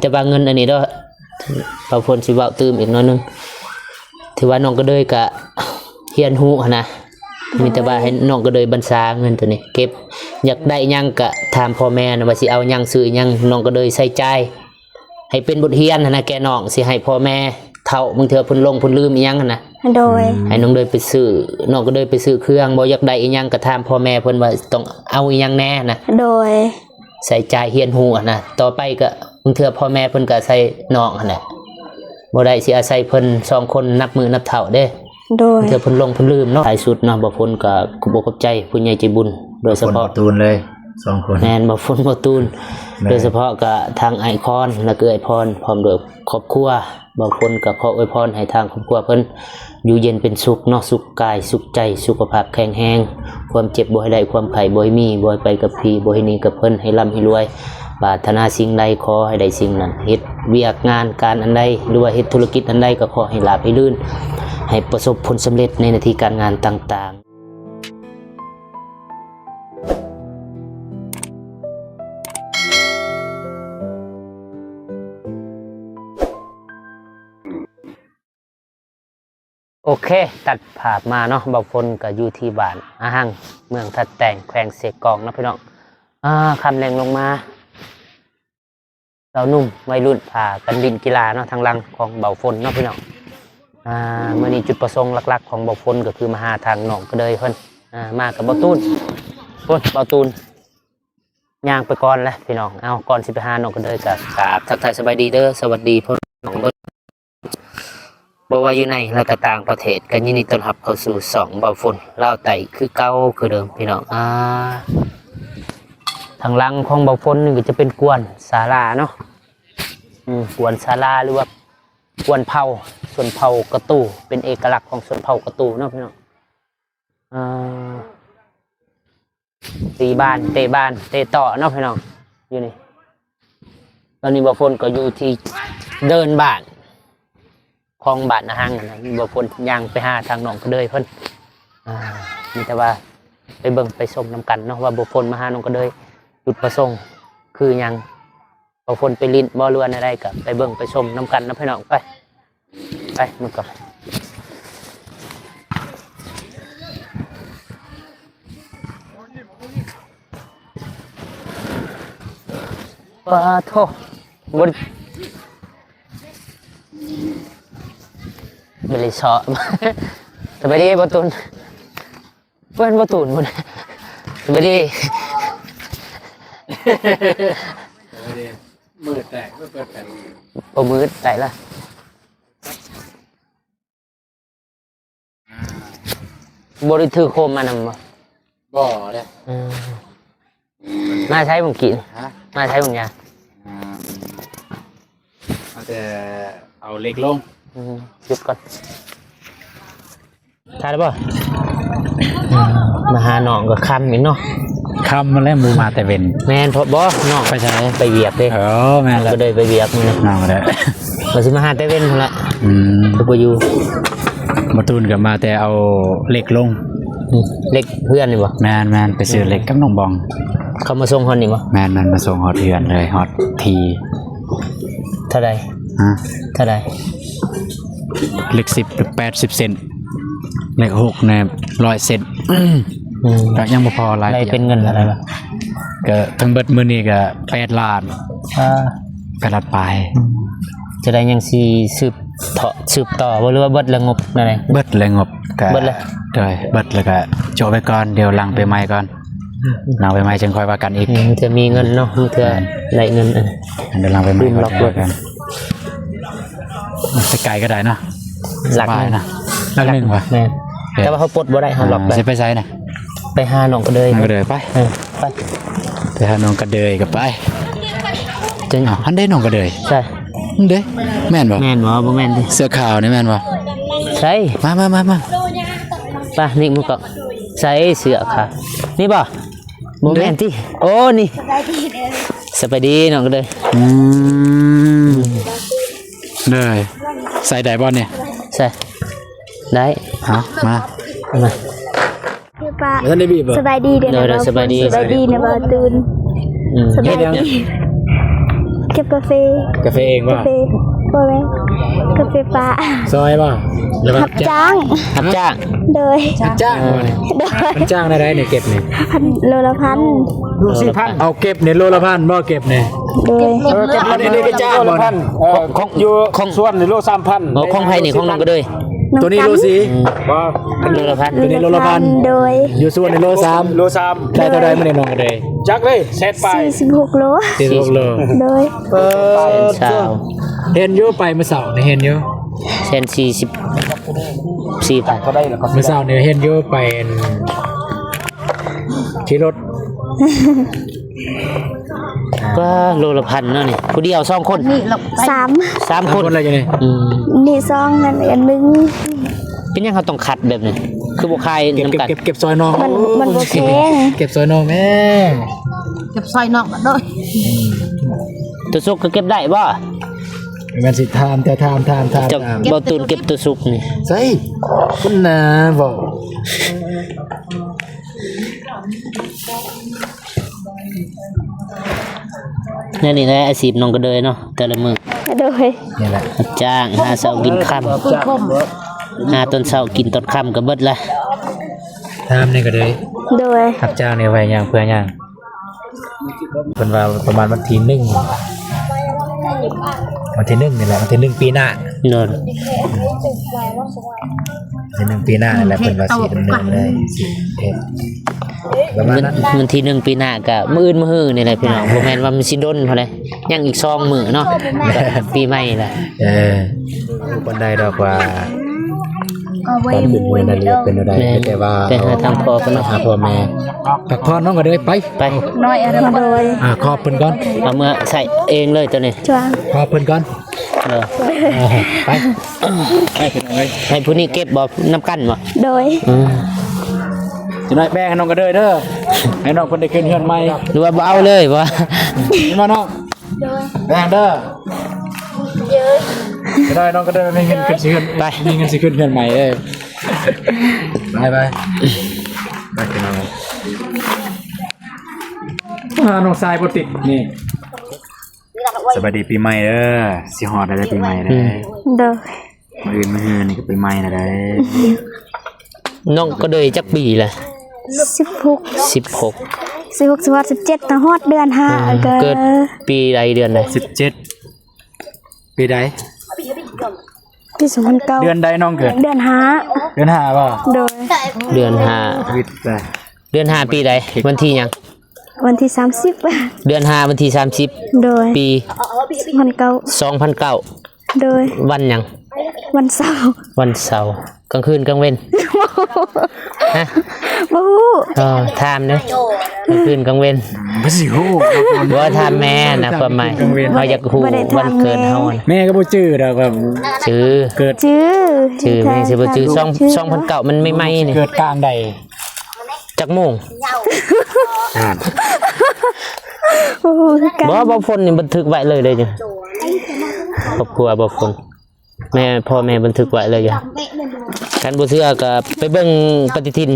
ແຕ່ວ່າເງິນອັນນີ້ເດີ ບ່າວຝົນຊິເວົ້າຕື່ມອີກໜ້ອຍໜຶ່ງ ຖືວ່ານ້ອງກະເດີຍກະຮຽນຮູ້ຫັ້ນນະ ມີແຕ່ວ່າໃຫ້ນ້ອງກະເດີຍບັນຊາເງິນໂຕນີ້ເກັບ ຢາກໄດ້ຫຍັງກະຖາມພໍ່ແມ່ນະ ວ່າຊິເອົາຫຍັງ ຊື້ຫຍັງ ນ້ອງກະເດີຍໃຊ້ຈ່າຍ ໃຫ້ເປັນບົດຮຽນຫັ້ນນະ ແກ່ນ້ອງ ຊິໃຫ້ພໍ່ແມ່ເຖົ້າ ບາງເທື່ອເພິ່ນຫຼົງເພິ່ນລືມອີ່ຫຍັງຫັ້ນນະ ໂດຍ ໃຫ້ນ້ອງເດີຍໄປຊື້ ນ້ອງກະເດີຍໄປຊື້ເຄື່ອງ ບໍ່ຢາກໄດ້ອີ່ຫຍັງກະຖາມພໍ່ແມ່ເພິ່ນວ່າຕ້ອງເອົາອີ່ຫຍັງແດ່ນະ ໂດຍ ໃຊ້ຈ່າຍຮຽນຮູ້ຫັ້ນນະ ຕໍ່ໄປກະບາງເທື່ອພໍ່ແມ່ເພິ່ນກະອາໄສນ້ອງຫັ້ນແຫຼະ ບໍ່ໄດ້ຊິອາໄສເພິ່ນສອງຄົນນັບມື້ນັບເຖົ້າເດ້ ໂດຍ ບາງເທື່ອເພິ່ນຫຼົງເພິ່ນລືມເນາະ ທ້າຍສຸດເນາະ ບ່າວຝົນກະຂອບອົກຂອບໃຈຜູ້ໃຫຍ່ໃຈບຸນ ໂດຍສະເພາະ ບໍ່ຕູນເລີຍ ສອງຄົນ ແມ່ນ ບ່າວຝົນ ບ່າວຕູນ ໂດຍສະເພາະກະທາງອ້າຍຄອນ ແລະກະເອື້ອຍພອນ ພ້ອມດ້ວຍຄອບຄົວ ບ່າວຝົນກະຂໍອວຍພອນໃຫ້ທາງຄອບຄົວເພິ່ນຢູ່ເຢັນເປັນສຸກເນາະ ສຸກກາຍສຸກໃຈ ສຸຂະພາບແຂງແຮງ ຄວາມເຈັບບໍ່ໃຫ້ໄດ້ ຄວາມໄຂ້ບໍ່ໃຫ້ມີ ບໍ່ໃຫ້ໄປກັບຜີ ບໍ່ໃຫ້ໜີກັບເພິ່ນ ໃຫ້ລ່ຳໃຫ້ລວຍ ປາດຖະໜາສິ່ງໃດຂໍໃຫ້ໄດ້ສິ່ງນັ້ນ ເຮັດວຽກງານການອັນໃດ ຫຼືວ່າເຮັດທຸລະກິດອັນໃດກະຂໍໃຫ້ລາບໃຫ້ລື່ນ ໃຫ້ປະສົບຜົນສຳເລັດໃນໜ້າທີ່ການງານຕ່າງໆ. ໂອເຄ ຕັດພາບມາເນາະ ບ່າວຝົນກະຢູ່ທີ່ບ້ານອາຮັງ ເມືອງທ່າແຕງ ແຂວງເຊກອງເນາະພີ່ນ້ອງ ອາ ຄ່ຳແລງລົງມາ ຊາວໜຸ່ມໄວລຸ້ນພາກັນຫຼິ້ນກິລາເນາະ ທາງຫຼັງຂອງບ່າວຝົນເນາະພີ່ນ້ອງ ອາ ມື້ນີ້ຈຸດປະສົງຫຼັກໆຂອງບ່າວຝົນກະຄືມາຫາທາງນ້ອງກະເດີຍເພິ່ນ ອາ ມາກັບບ່າວຕູນ ພຸ້ນ ບ່າວຕູນ ຍ່າງໄປກ່ອນແຫຼະພີ່ນ້ອງ ເອົາ ກ່ອນຊິໄປຫານ້ອງກະເດີຍກະກາບທັກທາຍສະບາຍດີເດີ ສະຫວັດດີພໍ່ນ້ອງເບິດ ບໍ່ວ່າຢູ່ໃນ ແລະກະຕ່າງປະເທດ ກະຍິນດີຕ້ອນຮັບເຂົ້າສູ່ຊ່ອງບ່າວຝົນລາວໃຕ້ຄືເກົ່າຄືເດີມພີ່ນ້ອງ ອາ ທາງຫຼັງຂອງບ່າວຝົນນີ້ກະຈະເປັນກວນສາລາເນາະ ອືມ ກວນສາລາ ຫຼືວ່າກວນເຜົ່າ ຊົນເຜົ່າກະຕູ ເປັນເອກະລັກຂອງຊົນເຜົ່າກະຕູເນາະພີ່ນ້ອງ ອາ ຕີບານ ເຕະບານ ເຕະຕໍ່ເນາະພີ່ນ້ອງ ຢູ່ນີ້ ຕອນນີ້ບ່າວຝົນກະຢູ່ທີ່ເດີ່ນບ້ານ ຂອງບ້ານນາຮັງຫັ້ນນະ ບ່າວຝົນຍ່າງໄປຫາທາງນ້ອງກະເດີຍເພິ່ນ ອາ ມີແຕ່ວ່າໄປເບິ່ງໄປຊົມນຳກັນເນາະ ວ່າບ່າວຝົນມາຫານ້ອງກະເດີຍ ຈຸດປະສົງຄືຫຍັງ ບ່າວຝົນໄປຫຼິ້ນບໍ່ ຫຼືວ່າແນວໃດ ກະໄປເບິ່ງໄປຊົມນຳກັນເນາະພີ່ນ້ອງ ໄປ ໄປ ມັນກໍ ປາໂທ ບໍ່ໄດ້ ບໍ່ໄດ້ເຊາະ ສະບາຍດີ ບ່າວຕູນ ເພິ່ນ ບ່າວຕູນ ພຸ້ນ ສະບາຍດີ ມືດແຕກ ເປີດແປງ ບໍ່ມືດ ໄດ້ລະ. ບໍ່ໄດ້ຖືໂຄມມານຳບໍ່? ບໍ່ເດ້. ເອີ ມາໃຊ້ບັງກີ້? ຮະ? ມາໃຊ້ບັງຍາ? ອ່າ ມາແຕ່ເອົາເຫຼັກລົງ. ອືມ ຢຸດກ່ອນ. ຖ່າຍແລ້ວບໍ່? ມາຫານ້ອງກໍຄ່ຳອີກເນາະ. ຄ່ຳມາແລ້ວ ບໍ່ມາແຕ່ເວັນ. ແມ່ນ ເພາະບໍ່ ນ້ອງໄປໃສ? ໄປວຽກເດ້. ເອີ ແມ່ນແລ້ວ ກໍໄດ້ໄປວຽກມື້ນີ້ ນ້ອງກໍໄດ້ ວ່າຊິມາຫາແຕ່ເວັນພຸ້ນລະ. ອືມ ກໍບໍ່ຢູ່. ບໍ່ຕູນກໍມາແຕ່ເອົາເຫຼັກລົງ. ອືມ ເຫຼັກເຮືອນນີ້ບໍ່? ແມ່ນໆ ໄປຊື້ເຫຼັກກັບນ້ອງບອງ. ເຂົາມາສົ່ງຮອດນີ້ບໍ່? ແມ່ນໆ ມາສົ່ງຮອດເຮືອນເລີຍ ຮອດທີ່. ເທົ່າໃດ? ຮະ? ເທົ່າໃດ? ເຫຼັກສິບ ແປດສິບເຊັນ. ເຫຼັກຫົກແນ່ ຮ້ອຍເຊັນ. ອືມ ກໍຍັງບໍ່ພໍຫຼາຍ. ໄດ້ເປັນເງິນເທົ່າໃດລະ? ກໍທັງເບິດມື້ນີ້ກໍແປດລ້ານ. ອ່າ ແປດລ້ານປາຍ. ອືມ ຈະໄດ້ຍັງຊິສືບເທາະ ສືບຕໍ່ບໍ່ ຫຼືວ່າເບິດແລ້ວງົບແນວໃດ? ເບິດແລ້ວງົບ. ກໍເບິດແລ້ວ. ໂດຍ ເບິດແລ້ວກໍໂຈະໄວ້ກ່ອນ ດຽວຫຼັງໄປໃໝ່ກ່ອນ. ອືມ ຫຼັງໄປໃໝ່ຈຶ່ງຄ່ອຍວ່າກັນອີກ. ອືມ ເທື່ອມີເງິນເນາະ ເທື່ອ ແມ່ນ ໄດ້ເງິນ. ເອີ ດຽວຫຼັງໄປໃໝ່ ລືມລັອກລົດ. ໄປໄກກໍໄດ້ເນາະ. ຫຼັກໜຶ່ງ ສະບາຍນະ. ຫຼັກໜຶ່ງວ່າ. ແມ່ນ ແຕ່ວ່າເຮົາປົດບໍ່ໄດ້ ເຮົາລັອກໄດ້. ອ່າ ຊິໄປໃສນະ? ໄປຫານ້ອງກະເດີຍ. ນ້ອງກະເດີຍ ໄປ. ເອີ ໄປ ໄປຫານ້ອງກະເດີຍກໍໄປ. ຈັ່ງ ອ້າວ ຫັ້ນເດ້ນ້ອງກະເດີຍ. ໃສ? ຫັ້ນເດ້. ແມ່ນບໍ່? ແມ່ນບໍ່? ບໍ່ແມ່ນຕິ ເສື້ອຂາວນີ້ແມ່ນບໍ່? ໃສ? ມາ ມາ ມາ ມາ. ໄປ ນີ້ມັນກໍໃສ່ເສື້ອຂາວນີ້ບໍ່? ບໍ່ແມ່ນຕິ. ໂອ້ ນີ້ ສະບາຍດີເດີ ສະບາຍດີນ້ອງເດີ. ອືມ ເດີ ໃສ່ໄດ້ບໍ່ນີ້? ໃສ່ໄດ້. ເອົາ ມາ ມາ ຄືປະ ບໍ່ທັນໄດ້ບີບບໍ່? ສະບາຍດີເດີ ເດີ ເດີ ສະບາຍດີ ສະບາຍດີນະບ່າວຕູນ. ອືມ ສະບາຍດີ. ເຮັດຫຍັງ? ແກ ກັບກາເຟ. ກາເຟເອງບໍ່? ກາເຟ ບໍ່ແມ່ນ ກາເຟປ່າ. ຊອຍບໍ່? ຫຼືວ່າຮັບຈ້າງ? ຮັບຈ້າງ. ໂດຍ ຮັບຈ້າງບໍ່ນີ້? ໂດຍ. ມັນຈ້າງແນວໃດນີ້ເກັບນີ້? ໂລລະພັນ. ໂລລະພັນ. ເອົາເກັບນີ້ໂລລະພັນບໍ່ ເກັບນີ້? ໂດຍ. ເອີ ເກັບນີ້ໄດ້ຈ້າງບໍ່? ໂລລະພັນ. ເອີ ຂອງ ຂອງຢູ່ ຂອງສວນນີ້ໂລສາມພັນ. ໂອ້ ຂອງໃຜນີ້? ຂອງນ້ອງກະເດີຍ. ໂຕນີ້ໂລສີ່. ອືມ ບໍ່ ໂລລະພັນ. ໂຕນີ້ໂລລະພັນ. ໂດຍ. ຢູ່ສວນນີ້ໂລສາມ. ໂລສາມ. ໄດ້ເທົ່າໃດມື້ນີ້ນ້ອງກະເດີຍ? ຈັກເລີຍ ແສນປາຍ. ສີ່ສິບຫົກໂລ. ສີ່ສິບຫົກໂລ. ໂດຍ. ເອີ ແສນຊາວ. ເຫັນຢູ່ ໄປມື້ເຊົ້ານີ້ເຫັນຢູ່ ແສນສີ່ສິບສີ່ພັນ. ມື້ເຊົ້ານີ້ເຫັນຢູ່ ໄປຂີ່ລົດ. ປາ ໂລລະພັນເນາະນີ້. ຜູ້ດຽວ ສອງຄົນ? ສາມ ສາມຄົນ. ສາມຄົນແລ້ວຢູ່ນີ້. ອືມ ນີ້ສອງ ອັນ ອັນໜຶ່ງ. ເປັນຫຍັງເຮົາຕ້ອງຄັດແບບນີ້? ຄືບໍ່ຂາຍນຳກັນ? ເກັບ ເກັບ ເກັບ ເກັບຊ່ອຍນ້ອງ. ມັນ ມັນບໍ່ແພງ. ເກັບຊ່ອຍນ້ອງແມ້. ເກັບຊ່ອຍນ້ອງໂດຍ. ໂຕສຸກກໍເກັບໄດ້ບໍ່? ແມ່ນຊິຖາມ ແຕ່ຖາມ ຖາມ ຖາມ ເຈົ້າ ຖາມ ເບົາຕູນເກັບໂຕສຸກນີ້. ໃສ່ ຄຸນນາເວົ້າ. ແນວນີ້ແຫຼະອາຊີບນ້ອງກະເດີຍເນາະ ແຕ່ລະມື້. ໂດຍ. ນີ້ແຫຼະ ຮັບຈ້າງຫາເຊົ້າກິນຄ່ຳ ຫາຕອນເຊົ້າກິນຕອນຄ່ຳກໍເບິດລະ. ຖາມແດ່ກະເດີຍ. ໂດຍ. ຮັບຈ້າງນີ້ໄວ້ຫຍັງ ເພື່ອຫຍັງ? ເພິ່ນວ່າປະມານວັນທີໜຶ່ງ ວັນທີໜຶ່ງນີ້ແຫຼະ ວັນທີໜຶ່ງປີໜ້າ. ໂດຍ. ວັນທີໜຶ່ງປີໜ້ານີ້ແຫຼະ ເພິ່ນວ່າຊິດຳເນີນເລີຍ ຊິເຮັດປະມານນັ້ນ. ວັນທີໜຶ່ງປີໜ້າກະມື້ອື່ນມື້ຮືນີ້ແຫຼະພີ່ນ້ອງ ບໍ່ແມ່ນວ່າມັນຊິດົນເທົ່າໃດ. ຍັງອີກສອງມື້ເນາະ ກະປີໃໝ່ລະ. ເອີ ບໍ່ປານໃດດອກວ່າ ຕອນເປັນເຮືອນນັ້ນເປັນແນວໃດ. ແມ່ນ ແຕ່ວ່າ ໄປຫາທາງພໍ່ເພິ່ນເນາະ ຫາພໍ່ແມ່. ພັກຜ່ອນນ້ອງກະເດີຍ ໄປ ໄປ. ນ້ອຍ ໂດຍ. ອ່າ ຂອບເພິ່ນກ່ອນ ເອົາເມືອໃຊ້ເອງເລີຍໂຕນີ້. ຂອບເພິ່ນກ່ອນ. ເອີ ໄປ ໄປພີ່ນ້ອງເອີຍ. ໃຫ້ຜູ້ນີ້ເກັບບໍ່ ນຳກັນບໍ່? ໂດຍ. ອືມ ຈັກໜ້ອຍແບ່ງໃຫ້ນ້ອງກະເດີຍເດີ ໃຫ້ນ້ອງເພິ່ນໄດ້ຂຶ້ນເຮືອນໃໝ່. ຫຼືວ່າບໍ່ເອົາເລີຍບໍ່? ເຫັນບໍ່ນ້ອງ? ໂດຍ. ແບ່ງເດີ. ໂດຍ. ກະໄດ້ ນ້ອງກະເດີຍ ມີເງິນຂຶ້ນຊິຂຶ້ນ ໄປ ມີເງິນຊິຂຶ້ນເຮືອນໃໝ່ເດີ. ໄປ ໄປ ໄປພີ່ນ້ອງ. ອ່າ ນ້ອງຊາຍບໍ່ຕິດນີ້. ສະບາຍດີປີໃໝ່ເດີ. ຊິຮອດແລ້ວເດີປີໃໝ່ເດີ. ອືມ ໂດຍ. ມື້ອື່ນມື້ຮືນີ້ກໍປີໃໝ່ແລ້ວເດີ. ນ້ອງກະເດີຍຈັກປີລະ? ສິບຫົກ. ສິບຫົກ ສິບຫົກ ສິບຫົກ ສິບເຈັດ ຖ້າຮອດເດືອນຫ້າ. ອືມ ກໍເກີດປີໃດ ເດືອນໃດ? ສິບເຈັດ ປີໃດ? ປີສອງພັນເກົ້າ. ເດືອນໃດນ້ອງເກີດ? ເດືອນຫ້າ. ເດືອນຫ້າບໍ່? ໂດຍ. ເດືອນຫ້າ ເດືອນຫ້າປີໃດ? ວັນທີຫຍັງ? ວັນທີສາມສິບ. ເດືອນຫ້າ ວັນທີສາມສິບ. ໂດຍ. ປີ ສອງພັນເກົ້າ. ສອງພັນເກົ້າ. ໂດຍ. ວັນຫຍັງ? ວັນເສົາ. ວັນເສົາ. ກາງຄືນກາງເວັນ? ຮະ? ບໍ່ຮູ້. ເອີ ຖາມເດີ ກາງຄືນກາງເວັນ ບໍ່ຊິຮູ້. ບໍ່ ຖາມແມ່ນະ ຄວາມໝາຍ ເຮົາຢາກຮູ້ວັນເກີດເຮົາ. ແມ່ກໍບໍ່ຈື່ດອກວ່າ ຈື່ ເກີດ ຈື່ ຈື່ ແມ່ຊິບໍ່ຈື່. ສອງ ສອງພັນເກົ້າ ມັນໃໝ່ໆນີ້ ເກີດກາງໃດ? ຈັກໂມງ? ອ່ານ ບໍ່ຮູ້ຄືກັນ. ບໍ່ ບໍ່ຝົນນີ້ບັນທຶກໄວ້ເລີຍເດ້ ຄອບຄົວບໍ່ຝົນ ແມ່ ພໍ່ແມ່ບັນທຶກໄວ້ເລີຍຢູ່. ຄັນບໍ່ເຊື່ອກໍໄປເບິ່ງປະຕິທິນ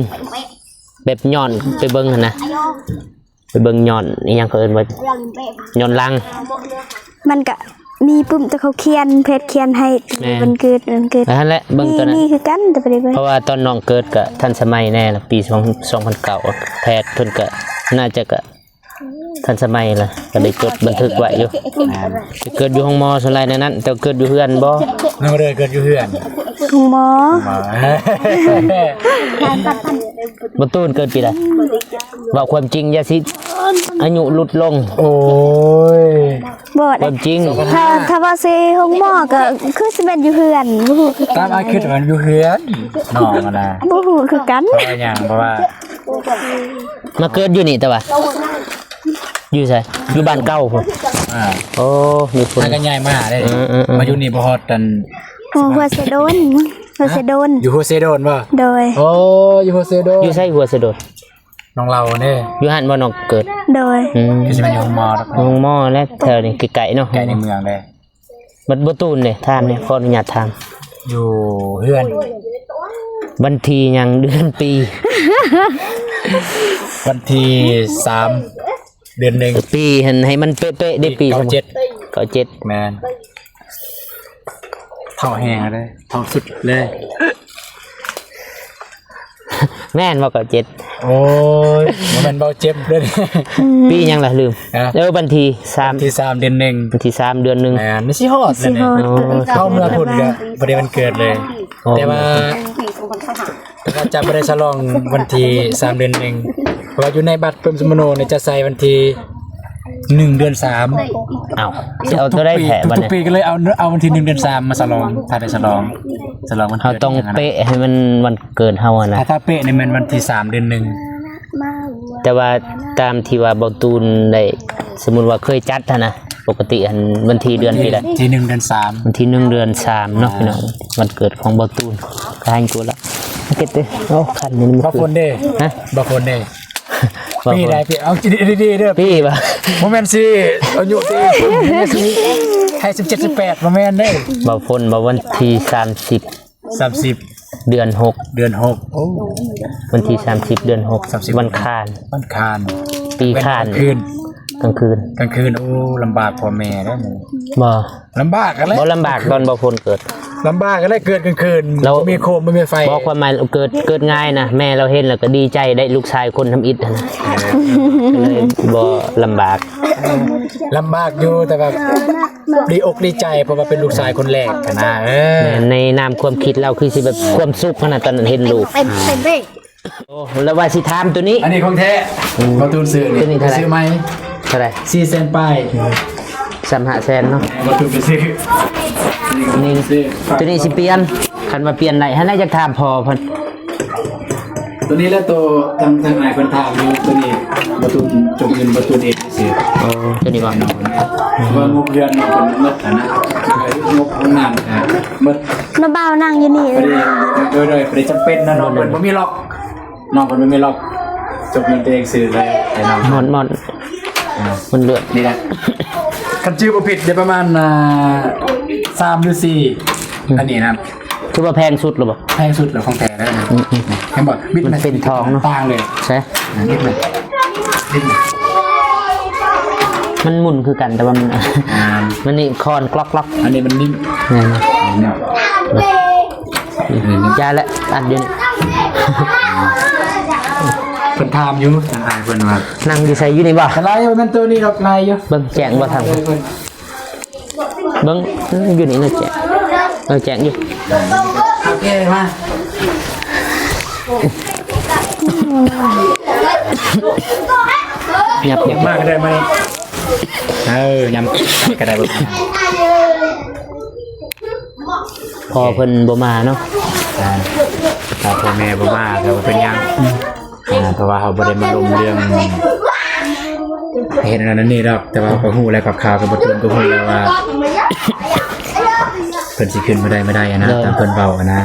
ແບບຍ້ອນໄປເບິ່ງຫັ້ນນະ ໄປເບິ່ງຍ້ອນອີ່ຫຍັງເຂົາເອີ້ນວ່າຍ້ອນຫຼັງ. ມັນກະມີປຶ້ມ ແຕ່ເຂົາຂຽນ ເພິ່ນຂຽນໃຫ້ ແມ່ນ ວັນເກີດ ວັນເກີດ ນັ້ນແຫຼະ ເບິ່ງຕົວນັ້ນ ມີຄືກັນ ແຕ່ບໍ່ໄດ້ເບິ່ງ ເພາະວ່າຕອນນ້ອງເກີດກະທັນສະໄໝແດ່ລະ ປີສອງ ສອງພັນເກົ້າ ແພດເພິ່ນກະໜ້າຈະກະທັນສະໄໝລະ ກະໄດ້ຈົດບັນທຶກໄວ້ຢູ່. ແມ່ນ ໄປເກີດຢູ່ໂຮງໝໍສ່ວນຫຼາຍແນວນັ້ນ ແຕ່ເກີດຢູ່ເຮືອນບໍ່? ນ້ອງເດີຍເກີດຢູ່ເຮືອນ ໂຮງໝໍ ໂຮງໝໍ. ບໍ່ຕູນເກີດປີໃດ? ເວົ້າຄວາມຈິງ ຢ່າຊິອາຍຸຫຼຸດລົງ. ໂອ້ຍ ບໍ່ ຄວາມຈິງ ຖ້າ ຖ້າວ່າຊິໂຮງໝໍກໍຄືຊິແມ່ນຢູ່ເຮືອນ ບໍ່ຮູ້ຄືກັນ. ຕາມອ້າຍຄິດວ່າຢູ່ເຮືອນນ້ອງຫັ້ນນະ ບໍ່ຮູ້ຄືກັນ. ເພາະວ່າຫຍັງ? ເພາະວ່າມາເກີດຢູ່ນີ້ ແຕ່ວ່າຢູ່ໃສ? ຢູ່ບ້ານເກົ່າພຸ້ນ. ອ່າ ໂອ້ ຢູ່ພຸ້ນ ຫາກໍຍ້າຍມາເດ້. ເອີໆໆ ມາຢູ່ນີ້ບໍ່ຮອດອັນ ໂອ້ ຫົວເຊໂດນ ຫົວເຊໂດນ. ຢູ່ຫົວເຊໂດນບໍ່? ໂດຍ. ໂອ້ ຢູ່ຫົວເຊໂດນ. ຢູ່ໃສຫົວເຊໂດນ? ນ້ອງລາວເດ້. ຢູ່ຫັ້ນບໍ່ນ້ອງເກີດ? ໂດຍ. ອືມ ຄືຊິແມ່ນຢູ່ໂຮງໝໍດອກ. ໂຮງໝໍແຫຼະ ແຖວນີ້ໃກ້ໆເນາະ ໃກ້ໃນເມືອງເດ້. ບັດບໍ່ຕູນເດ້ ຖາມແດ່ ຂໍອະນຸຍາດຖາມ. ຢູ່ເຮືອນ. ວັນທີຫຍັງ ເດືອນ ປີ? ວັນທີສາມ ເດືອນໜຶ່ງ ປີຫັ້ນໃຫ້ມັນເປະໆເດ້. ປີ ປີ ເກົ້າເຈັດ. ເກົ້າເຈັດ ແມ່ນ ເຖົ້າແຮງເດ້ ເຖົ້າສຸດເລີຍ. ແມ່ນບໍ່ ເກົ້າເຈັດ? ໂອ້ຍ ບໍ່ແມ່ນເບົາເຈັບເດ້. ປີຫຍັງລະ? ລືມ. ເອີ ວັນທີສາມ ວັນທີສາມ ເດືອນໜຶ່ງ ວັນທີສາມ ເດືອນໜຶ່ງ. ແມ່ນ ມັນຊິຮອດແລ້ວນີ້. ໂອ້ ເຮົາເມື່ອພຸ້ນກະບໍ່ໄດ້ວັນເກີດເລີຍ. ແຕ່ວ່າ ແຕ່ວ່າຈະບໍ່ໄດ້ສະຫຼອງວັນທີສາມ ເດືອນໜຶ່ງ ເພາະວ່າຢູ່ໃນບັດປຶ້ມສຸມະໂນນີ້ຈະໃສ່ວັນທີໜຶ່ງ ເດືອນສາມ. ອ້າວ ຊິເອົາໂຕໃດແທ້ບັດນີ້? ທຸກປີກໍເລີຍເອົາ ເອົາວັນທີໜຶ່ງ ເດືອນສາມມາສະຫຼອງ ຖ້າໄດ້ສະຫຼອງ ສະຫຼອງວັນເກີດ. ເຮົາຕ້ອງເປະໃຫ້ມັນວັນເກີດເຮົາຫັ້ນນະ. ຖ້າ ຖ້າເປະນີ້ແມ່ນວັນທີສາມ ເດືອນໜຶ່ງ. ແຕ່ວ່າຕາມທີ່ວ່າເບົາຕູນໄດ້ ສົມມຸດວ່າເຄີຍຈັດຫັ້ນນະ ປົກກະຕິຫັ້ນວັນທີເດືອນປີໃດ? ທີໜຶ່ງ ເດືອນສາມ. ວັນທີໜຶ່ງ ເດືອນສາມເນາະ ພີ່ນ້ອງ ວັນເກີດຂອງເບົາຕູນ. ກະໃຫ້ກູລະ ເກັບເດີ. ໂອ້ ຄັນນີ້ມັນ ບໍ່ຝົນເດ້. ຮະ? ບໍ່ຝົນເດ້. ບໍ່ຝົນ. ປີໃດ? ປີ ເອົາດີໆເດີ. ປີວ່າ ບໍ່ແມ່ນຊິອາຍຸຕິ ໃຫ້ສິບເຈັດ ສິບແປດ ບໍ່ແມ່ນເດ້. ບໍ່ຝົນ ບໍ່ ວັນທີສາມສິບ ສາມສິບ ເດືອນຫົກ ເດືອນຫົກ. ໂອ້ ວັນທີສາມສິບ ເດືອນຫົກ ສາມສິບ ວັນຄານ ວັນຄານ ປີຄານ. ກາງຄືນ ກາງຄືນ ກາງຄືນ. ໂອ້ ລຳບາກພໍ່ແມ່ເດ້. ບໍ່ ລຳບາກກັນແຫຼະ. ບໍ່ລຳບາກຕອນບໍ່ຝົນເກີດ. ລຳບາກກັນແຫຼະ ເກີດກາງຄືນ ແລ້ວບໍ່ມີໂຄມ ບໍ່ມີໄຟ. ບໍ່ ຄວາມໝາຍເກີດ ເກີດງ່າຍນະ. ແມ່ລາວເຫັນແລ້ວກໍດີໃຈໄດ້ ລູກຊາຍຄົນທຳອິດຫັ້ນນະ. ເອີ ກໍເລີຍບໍ່ລຳບາກ. ລຳບາກຢູ່ ແຕ່ວ່າດີອົກດີໃຈ ເພາະວ່າເປັນລູກຊາຍຄົນແລກຫັ້ນນະ. ເອີ ແມ່ນ ໃນນາມຄວາມຄິດລາວຄືຊິແບບຄວາມສຸກຫັ້ນນະ ຕອນເຫັນລູກ. ເປັນ ເປັນເດ້. ໂອ້ ແລ້ວວ່າຊິຖາມໂຕນີ້ ອັນນີ້ຂອງແທ້. ອືມ ບໍ່ຕູນຊື້ນີ້ ໂຕນີ້ເທົ່າໃດ? ຊື້ໃໝ່ ເທົ່າໃດ? ສີ່ແສນປາຍ. ອືມ ສາມຫ້າແສນເນາະ ບໍ່ຕູນໄປຊື້. ນີ້ ໂຕນີ້ຊິປ່ຽນ ຄັນວ່າປ່ຽນໄດ້. ຫັ້ນແຫຼະ ຢາກຖາມພໍ່ເພິ່ນ. ໂຕນີ້ແຫຼະ ໂຕທາງ ທາງອ້າຍເພິ່ນຖາມຢູ່. ໂຕນີ້ບໍ່ຕູນ ຕົວອື່ນບໍ່ຕູນເອງ. ຊື້ ໂອ້ ຕົວນີ້ບໍ່? ແນ່ນອນ ເພາະວ່າງົບເຮືອນນ້ອງເພິ່ນໝົດຫັ້ນນະ ງົບຫ້ອງນ້ຳກໍໝົດ. ນ້ອງບ່າວນັ່ງຢູ່ນີ້ ໂດຍໆ ບໍ່ໄດ້ຈຳເປັນນະ ນ້ອງເພິ່ນບໍ່ມີລັອກ ນ້ອງເພິ່ນບໍ່ມີລັອກ ຈົກເງິນຕົວເອງຊື້ເລີຍໃຫ້ນ້ອງ. ໝົດ ໝົດ ອ່າ ມັນເລືອດນີ້ແຫຼະ ຄັນຈື່ບໍ່ຜິດໄດ້ປະມານ ອ່າ ສາມຫຼືສີ່ ອືມ ອັນນີ້ນະ. ຖືວ່າແພງສຸດແລ້ວບໍ່? ແພງສຸດແລ້ວ ຂອງແທ້ແລ້ວນະ. ອືມໆ ເຫັນບໍ່? ບິດ ມັນເປັນທອງເນາະ ຕ່າງເລີຍ. ໃຊ່ ອ່າ ບິດ ບິດ ມັນໝຸ່ນຄືກັນ ແຕ່ວ່າມັນ ອ່າ ມັນນີ້ຄອນກລັອກໆ. ອັນນີ້ມັນນິ້ມ. ແມ່ນ ນີ້ ຢ່າແຫຼະ ອັນດຽວນີ້. ເພິ່ນຖາມຢູ່ ທາງອ້າຍເພິ່ນວ່າ ນັ່ງຢູ່ໃສ? ຢູ່ນີ້ບໍ່? ຫຼາຍຢູ່ ແມ່ນໂຕນີ້ດອກ ຫຼາຍຢູ່. ເບິ່ງແຈ້ງບໍ່ທາງ ເບິ່ງຢູ່ນີ້ນະ ແຈ້ງ ເອີ ແຈ້ງຢູ່. ໂອເຄ ມາ ຫຍັບ ຫຍັບມາກໍໄດ້ ມານີ້. ເອີ ຫຍັບກໍໄດ້. ພໍ່ເພິ່ນບໍ່ມາເນາະ. ອ່າ ຖ້າພໍ່ແມ່ບໍ່ມາກໍບໍ່ເປັນຫຍັງ. ອ່າ ເພາະວ່າເຮົາບໍ່ໄດ້ມາລົມເລື່ອງເຮັດອັນນັ້ນອັນນີ້ດອກ ແຕ່ວ່າເຮົາກໍຮູ້ແລ້ວ ຄາວໆ ກໍບໍ່ເຖິງ ກໍຮູ້ແລ້ວວ່າເພິ່ນຊິຂຶ້ນມື້ໃດມື້ໃດຫັ້ນນະ. ໂດຍ ຕາມເພິ່ນເວົ້າຫັ້ນນະ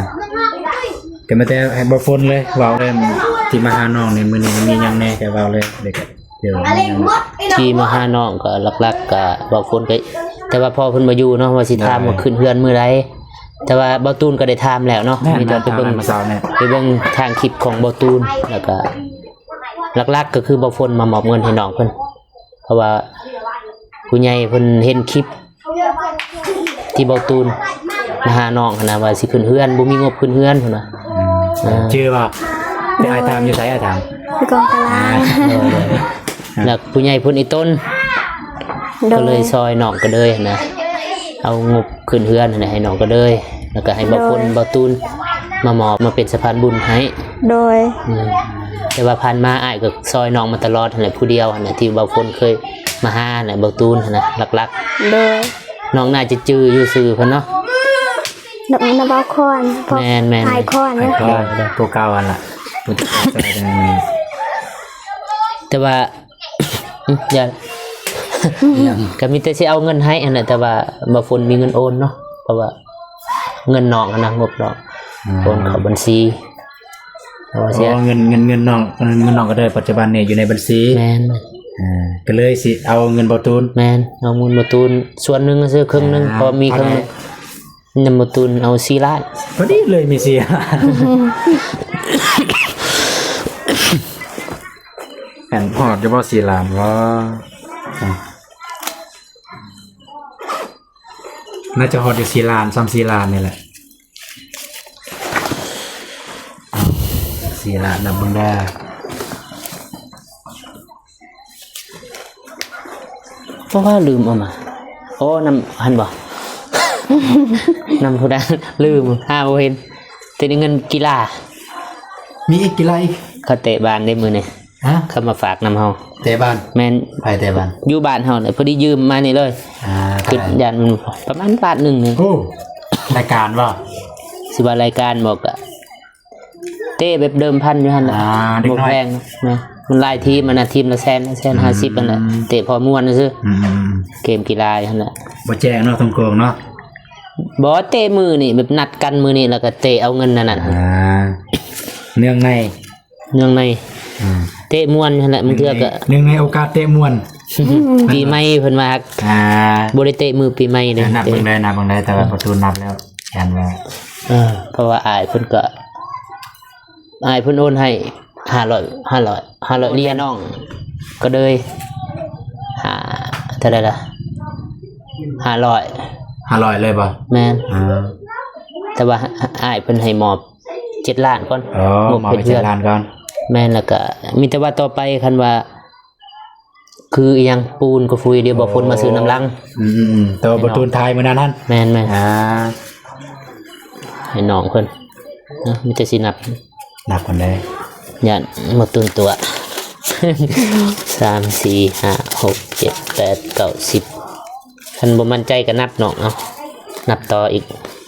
ກໍມີແຕ່ໃຫ້ເບົາຝົນເລີຍ ເວົ້າເລີຍ ທີ່ມາຫານ້ອງໃນມື້ນີ້ມີຫຍັງແດ່ ກໍເວົ້າເລີຍ. ດຽວ ທີ່ມາຫານ້ອງກໍຫຼັກໆ ກໍເບົາຝົນ ກໍ ແຕ່ວ່າພໍ່ເພິ່ນບໍ່ຢູ່ເນາະ ວ່າຊິຖາມວ່າຂຶ້ນເຮືອນມື້ໃດ. ແຕ່ວ່າເບົາຕູນກໍໄດ້ຖາມແລ້ວເນາະ. ແມ່ນ ມີແຕ່ໄປເບິ່ງ ຖາມມາເຊົ້ານີ້ ໄປເບິ່ງທາງຄລິບຂອງເບົາຕູນ ແລ້ວກໍຫຼັກໆ ກໍຄືເບົາຝົນມາມອບເງິນໃຫ້ນ້ອງເພິ່ນ ເພາະວ່າຜູ້ໃຫຍ່ເພິ່ນເຫັນຄລິບທີ່ເບົາຕູນມາຫານ້ອງຫັ້ນນະ ວ່າຊິຂຶ້ນເຮືອນ ບໍ່ມີງົບຂຶ້ນເຮືອນເພິ່ນວ່າ. ອືມ ເອີ ຈື່ບໍ່? ໄປອ້າຍຖາມຢູ່ໃສ? ອ້າຍຖາມ ຢູ່ກອງຕະລາງ. ອ່າ ໂດຍໆ ແລ້ວຜູ້ໃຫຍ່ເພິ່ນອີ່ຕົນ ໂດຍ ກໍເລີຍຊ່ອຍນ້ອງກໍເລີຍຫັ້ນນະ ເອົາງົບຂຶ້ນເຮືອນຫັ້ນນະ ໃຫ້ນ້ອງກໍເລີຍ ແລ້ວກໍໃຫ້ເບົາຝົນ ໂດຍ ເບົາຕູນມາມອບ ມາເປັນສະພານບຸນໃຫ້. ໂດຍ ອືມ ແຕ່ວ່າຜ່ານມາອ້າຍກໍຊ່ອຍນ້ອງມາຕະຫຼອດຫັ້ນແຫຼະ ຜູ້ດຽວຫັ້ນນະ ທີ່ເບົາຝົນເຄີຍມາຫາຫັ້ນແຫຼະ ເບົາຕູນຫັ້ນນະ ຫຼັກໆ. ໂດຍ ນ້ອງໜ້າຈະຈື່ຢູ່ຊື່ເພິ່ນເນາະ. ນ້ອງ ນ້ອງເບົາຄອນ. ແມ່ນໆ ອ້າຍຄອນ. ອ້າຍຄອນ ໂດຍໆ ຜູ້ເກົ່າຫັ້ນລະ ຜູ້ທີ່ຊ່ອຍກັນ. ແຕ່ວ່າ ອືມ ຢ່າ ກໍມີແຕ່ຊິເອົາເງິນໃຫ້ຫັ້ນນະ ແຕ່ວ່າບໍ່ຝົນມີເງິນໂອນເນາະ ເພາະວ່າເງິນນ້ອງຫັ້ນນະ ງົບນ້ອງ ອືມ ໂອນເຂົ້າບັນຊີ. ເພາະວ່າເສຍ ອໍ ເງິນ ເງິນ ເງິນນ້ອງ ເງິນ ເງິນນ້ອງກໍໄດ້ ປັດຈຸບັນນີ້ຢູ່ໃນບັນຊີ. ແມ່ນ ອ່າ ກໍເລີຍຊິເອົາເງິນເບົາຕູນ. ແມ່ນ ເອົາເງິນເບົາຕູນສ່ວນໜຶ່ງ ຊື້ເຄິ່ງໜຶ່ງ ອ່າ ເພາະມີເຄິ່ງໜຶ່ງ. ເທົ່າໃດ? ນຳບໍ່ຕູນເອົາສີ່ລ້ານ. ພໍດີເລີຍມີສີ່ລ້ານ. ແມ່ນຮອດຢູ່ບໍ່ສີ່ລ້ານບໍ່? ໜ້າຈະຮອດຢູ່ສີ່ລ້ານ ສາມສີ່ລ້ານນີ້ແຫຼະ ສີ່ລ້ານ ນັບເບິ່ງເດີ. ເພາະວ່າລືມເອົາມາ. ໂອ້ ນຳ ຫັ້ນບໍ່? ນຳຜູ້ໃດ? ລືມ ຫາບໍ່ເຫັນ. ແຕ່ໄດ້ເງິນກິລາ. ມີອີກກິລາອີກ? ເຂົາເຕະບານເດ້ມື້ນີ້. ຮະ? ເຂົາມາຝາກນຳເຮົາ. ເຕະບານ? ແມ່ນ. ໃຜເຕະບານ? ຢູ່ບ້ານເຮົານີ້ ພໍດີຢືມມານີ້ເລີຍ. ອ່າ ຄິດຢ້ານມັນປະມານລ້ານໜຶ່ງນີ້. ໂອ້ ລາຍການບໍ່? ຊິວ່າລາຍການບໍ່ ກະ ເຕະແບບເດີມພັນຢູ່ຫັ້ນແຫຼະ. ອ່າ ເດັກນ້ອຍ ບໍ່ແພງນະ. ມັນຫຼາຍທີມ ອັນນະ ທີມລະແສນ ແສນຫ້າສິບ ອືມ ຫັ້ນແຫຼະ. ເຕະພໍມ່ວນຊື່ໆ. ອືມ ເກມກິລາຫັ້ນແຫຼະ. ບໍ່ແຈ້ງເນາະ ທາງໂກງເນາະ. ບໍ່ ເຕະມື້ນີ້ ແບບນັດກັນມື້ນີ້ ແລ້ວກໍເຕະເອົາເງິນນັ້ນນະ. ອ່າ ເນື່ອງໃນ ເນື່ອງໃນ. ອ່າ ເຕະມ່ວນຫັ້ນແຫຼະ. ບາງເທື່ອກໍ ເນື່ອງໃນໂອກາດເຕະມ່ວນ ປີໃໝ່ເພິ່ນວ່າ. ອ່າ ບໍ່ໄດ້ເຕະມື້ປີໃໝ່ເດ້. ນັບເບິ່ງໄດ້ ນັບເບິ່ງໄດ້ ແຕ່ວ່າປະຕູນັບແລ້ວ ຢ້ານວ່າ ເອີ ເພາະວ່າອ້າຍເພິ່ນກໍ ອ້າຍເພິ່ນໂອນໃຫ້ຫ້າຮ້ອຍ ຫ້າຮ້ອຍ ຫ້າຮ້ອຍຫຼຽນ. ນ້ອງກໍເລີຍ ຫ້າ ເທົ່າໃດລະ ຫ້າຮ້ອຍ ຫ້າຮ້ອຍເລີຍບໍ່? ແມ່ນ. ອ່າ ແຕ່ວ່າອ້າຍເພິ່ນໃຫ້ມອບເຈັດລ້ານກ່ອນ. ອໍ ມອບເຈັດລ້ານກ່ອນ. ແມ່ນ. ແລ້ວກໍມີແຕ່ວ່າຕໍ່ໄປ ຄັນວ່າ ຄືອີ່ຫຍັງ ປູນກໍຟຸຍ ດຽວບໍ່ຝົນມາຊື້ນຳຫຼັງ. ອືມໆໆ ແຕ່ວ່າບໍ່ຕູນຖ່າຍມື້ນັ້ນຫັ້ນ. ແມ່ນໆ. ອ່າ ໃຫ້ນ້ອງເພິ່ນເນາະ. ມີແຕ່ຊິນັບ ນັບກັນໄດ້ ຢ້ານບໍ່ຕື່ນຕົວະ. ສາມ ສີ່ ຫ້າ ຫົກ ເຈັດ ແປດ ເກົ້າ ສິບ. ຄັນບໍ່ໝັ້ນໃຈກໍນັບນ້ອງເອົາ ນັບຕໍ່ອີກ.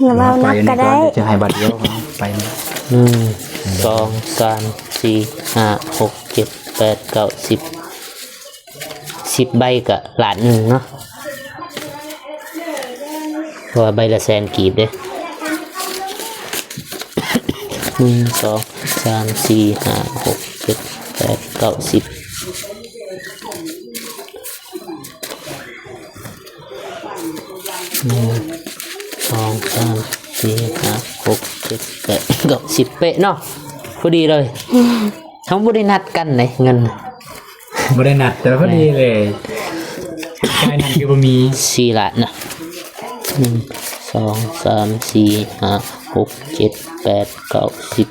ລະເວົ້ານັບກໍໄດ້ ຈະໃຫ້ບາດດຽວເອົາໄປ. ໜຶ່ງ ສອງ ສາມ ສີ່ ຫ້າ ຫົກ ເຈັດ ແປດ ເກົ້າ ສິບ ສິບໃບກໍລ້ານໜຶ່ງເນາະ. ເພາະວ່າໃບລະແສນກີບເດ້. ໜຶ່ງ ສອງ ສາມ ສີ່ ຫ້າ ຫົກ ເຈັດ ແປດ ເກົ້າ ສິບ. ໜຶ່ງ ສອງ ສາມ ສີ່ ຫ້າ ຫົກ ເຈັດ ແປດ ເກົ້າ ສິບ ເປະເນາະ ພໍດີເລີຍ. ເຮົາບໍ່ໄດ້ນັດກັນເດ້ເງິນ ບໍ່ໄດ້ນັດ ແຕ່ວ່າພໍດີເລີຍ. ຈ່າຍນັ້ນຄືບໍ່ມີ ສີ່ລ້ານນະ. ໜຶ່ງ ສອງ ສາມ ສີ່ ຫ້າ ຫົກ ເຈັດ ແປດ ເກົ້າ ສິບ.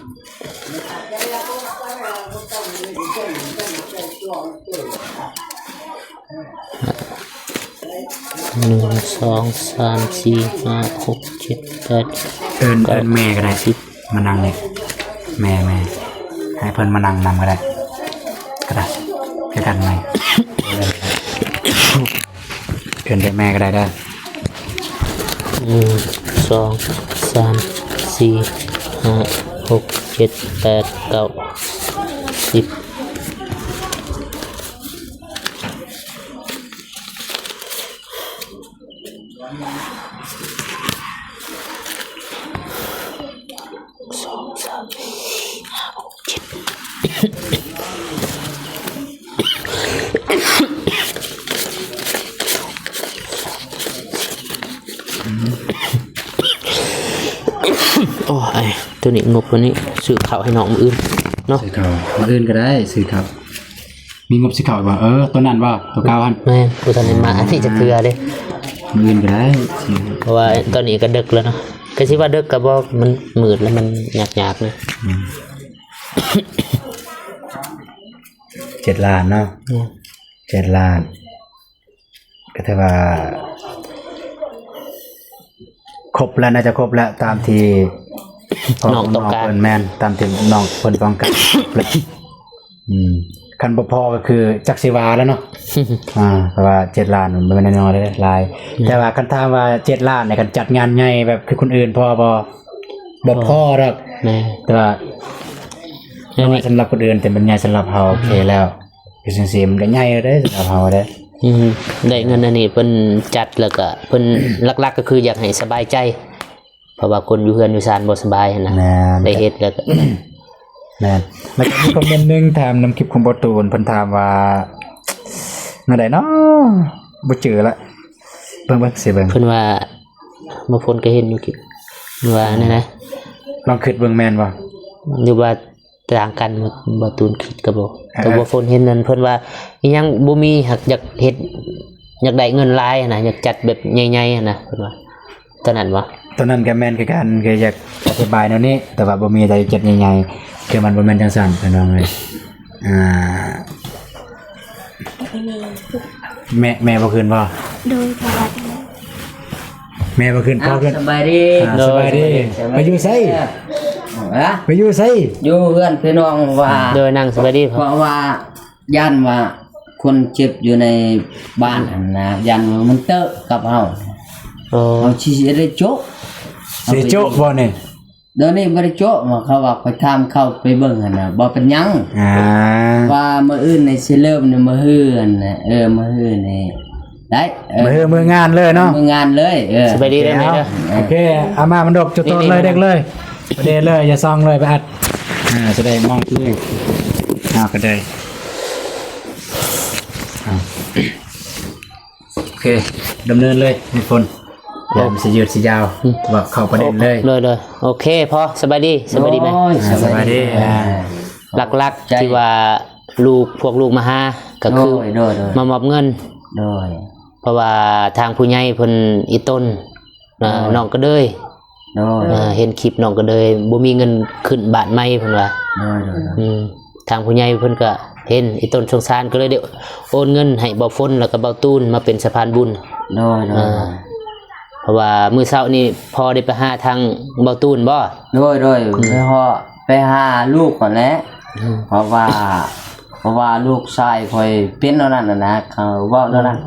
ໜຶ່ງ ສອງ ສາມ ສີ່ ຫ້າ ຫົກ ເຈັດ ແປດ ເອີ້ນ ເອີ້ນແມ່ກໍໄດ້ ສິບ ມານັ່ງນີ້ ແມ່ ແມ່ ໃຫ້ເພິ່ນມານັ່ງນຳກໍໄດ້ ກໍໄດ້ ຄືກັນແມ່ ເອີ້ນແຕ່ແມ່ກໍໄດ້ເດີ. ໜຶ່ງ ສອງ ສາມ ສີ່ ຫ້າ ຫົກ ເຈັດ ແປດ ເກົ້າ ສິບ. ສອງ ສາມ ສີ່ ຫ້າ ຫົກ ເຈັດ ໂອ້ຍ ໂຕນີ້ງົບ ໂຕນີ້ຊື້ເຂົ້າໃຫ້ນ້ອງມື້ອື່ນເນາະ. ຊື້ເຂົ້າມື້ອື່ນກໍໄດ້ ຊື້ເຂົ້າ. ມີງົບຊື້ເຂົ້າບໍ່? ເອີ ໂຕນັ້ນບໍ່? ໂຕເກົ່າຫັ້ນ. ແມ່ນ ບໍ່ທັນໄດ້ມາອັນນີ້ຈັກເທື່ອເດ້. ມື້ອື່ນກໍໄດ້ ເພາະວ່າຕອນນີ້ກໍເດິກແລ້ວເນາະ. ກໍຊິວ່າເດິກກໍບໍ່ ມັນມືດແລ້ວ ມັນຍາກໆນະ. ອືມ ເຈັດລ້ານເນາະ. ແມ່ນ ເຈັດລ້ານ ກໍຖືວ່າຄົບແລ້ວ ໜ້າຈະຄົບແລ້ວ ຕາມທີ່ນ້ອງຕ້ອງການ. ແມ່ນ ຕາມທີ່ນ້ອງເພິ່ນຕ້ອງການ. ອືມ ຄັນບໍ່ພໍກໍຄືຈັກຊິວ່າແລ້ວເນາະ. ອ່າ ເພາະວ່າເຈັດລ້ານມັນບໍ່ແມ່ນນ້ອຍໆເດ້ ຫຼາຍ. ແມ່ນ ແຕ່ວ່າຄັນຖາມວ່າເຈັດລ້ານນີ້ ຄັນຈັດງານໃຫຍ່ແບບຄືຄົນອື່ນພໍບໍ່? ບໍ່ພໍດອກ. ແມ່ນ ແຕ່ວ່ານ້ອຍສຳລັບຄົນອື່ນ ແຕ່ມັນໃຫຍ່ສຳລັບເຮົາ ໂອເຄແລ້ວ. ຄືຈັ່ງຊີ້ມັນກໍໃຫຍ່ແລ້ວເດ້ສຳລັບເຮົາເດ້. ອືມ ໄດ້ເງິນອັນນີ້ເພິ່ນຈັດ ແລ້ວກໍເພິ່ນ ຫຼັກໆກໍຄືຢາກໃຫ້ສະບາຍໃຈ ເພາະວ່າຄົນຢູ່ເຮືອນຢູ່ຊານບໍ່ສະບາຍຫັ້ນນະ. ແມ່ນ ໄດ້ເຮັດແລ້ວກໍ ແມ່ນ. ແລ້ວກໍມີຄອມເມັນໜຶ່ງຖາມນຳຄລິບຂອງບໍ່ຕູນ ເພິ່ນຖາມວ່າ ແນວໃດເນາະ ບໍ່ຈື່ລະ ເບິ່ງໆ ຊິເບິ່ງ. ເພິ່ນວ່າ ບໍ່ຝົນກໍເຫັນຢູ່ຄລິບ ວ່າແນວໃດ ລອງຄິດເບິ່ງແມ່ນບໍ່ ຫຼືວ່າ ຕ່າງກັນ ບໍ່ຕູນຄິດກໍບໍ່. ເອີ ແຕ່ບໍ່ຝົນເຫັນນັ້ນ ເພິ່ນວ່າອີ່ຫຍັງບໍ່ມີ ຫາກຢາກເຮັດ ຢາກໄດ້ເງິນຫຼາຍຫັ້ນນະ ຢາກຈັດແບບໃຫຍ່ໆຫັ້ນນະ ເພິ່ນວ່າ. ຕອນນັ້ນບໍ່? ຕອນນັ້ນກໍແມ່ນຄືກັນ ຄືຢາກອະທິບາຍແນວນີ້ ແຕ່ວ່າບໍ່ມີລາຍລະອຽດໃຫຍ່ໆ ຄືມັນບໍ່ແມ່ນຈັ່ງຊັ້ນ ພີ່ນ້ອງເອີຍ. ອ່າ ແມ່ ແມ່ບໍ່ຄືນບໍ່? ໂດຍ ສະບາຍດີ ແມ່ບໍ່ຄືນ ພໍ່ຄືນ. ສະບາຍດີ ອ່າ ໂດຍ ສະບາຍດີ ສະບາຍດີ. ໄປຢູ່ໃສ? ຮະ? ໄປຢູ່ໃສ? ຢູ່ເຮືອນພີ່ນ້ອງວ່າ. ໂດຍ ນັ່ງສະບາຍດີ ເພາະວ່າ ຢ້ານວ່າຄົນເຈັບຢູ່ໃນບ້ານຫັ້ນນະ ຢ້ານວ່າມັນເຕີກັບເຮົາ. ອໍ ເຮົາຊິໄດ້ໂຈະ ຊິໂຈະບໍ່ນີ້? ດຽວນີ້ບໍ່ໄດ້ໂຈະ ເຂົາວ່າໄປຖາມເຂົາໄປເບິ່ງຫັ້ນນະ ບໍ່ເປັນຫຍັງ. ອ່າ ວ່າມື້ອື່ນນີ້ຊິເລີ່ມໃນມື້ຮືຫັ້ນນະ ເອີ ມື້ຮືນີ້ ໄດ້ ເອີ ມື້ ມື້ງານເລີຍເນາະ ມື້ງານເລີຍ. ເອີ ສະບາຍດີເດີແມ່ເດີ. ໂອເຄ ເອົາມາ ມັນດອກຈຸດໂຕນເລີຍ ເດັກເລີຍ ປະເດເລີຍ ຢ່າຊ່ອງເລີຍ ໄປອັດ. ອ່າ ຈະໄດ້ມອງເລີຍ ເອົາກໍໄດ້. ອ່າ ໂອເຄ ດຳເນີນເລີຍ ມີຄົນ ຢ່າໃຫ້ມັນຊິຍືດຊິຍາວ ອືມ ວ່າເຂົ້າປະເດັນເລີຍ. ໂດຍ ໂດຍ ໂອເຄ ພໍ ສະບາຍດີ ສະບາຍດີແມ່. ໂອ້ຍ ສະບາຍດີ ສະບາຍດີ ອ່າ ຫຼັກໆ ທີ່ວ່າລູກ ພວກລູກມາຫາ ກໍຄື ໂດຍ ໂດຍ ໂດຍ ມາມອບເງິນ. ໂດຍ ເພາະວ່າທາງຜູ້ໃຫຍ່ເພິ່ນອີ່ຕົນ ເອີ ໂດຍ ນ້ອງກະເດີຍ ໂດຍ ເອີ ເຫັນຄລິບນ້ອງກະເດີຍ ບໍ່ມີເງິນຂຶ້ນບ້ານໃໝ່ເພິ່ນວ່າ. ໂດຍ ໂດຍ ໂດຍ ອືມ ທາງຜູ້ໃຫຍ່ເພິ່ນກໍເຫັນອີ່ຕົນສົງສານ ກໍເລີຍໄດ້ໂອນເງິນໃຫ້ເບົາຝົນ ແລ້ວກໍເບົາຕູນມາເປັນສະພານບຸນ. ໂດຍ ໂດຍ ເອີ ໂດຍ ເພາະວ່າມື້ເຊົ້ານີ້ພໍ່ໄດ້ໄປຫາທາງເບົາຕູນບໍ່? ໂດຍ ໂດຍ ອືມ ໄປຫາ ໄປຫາລູກຫັ້ນແຫຼະ. ອືມ ເພາະວ່າ ເພາະວ່າລູກຊາຍຂ້ອຍເປັນແນວນັ້ນນະ ເຂົາເວົ້າແນວນັ້ນ. ອືມ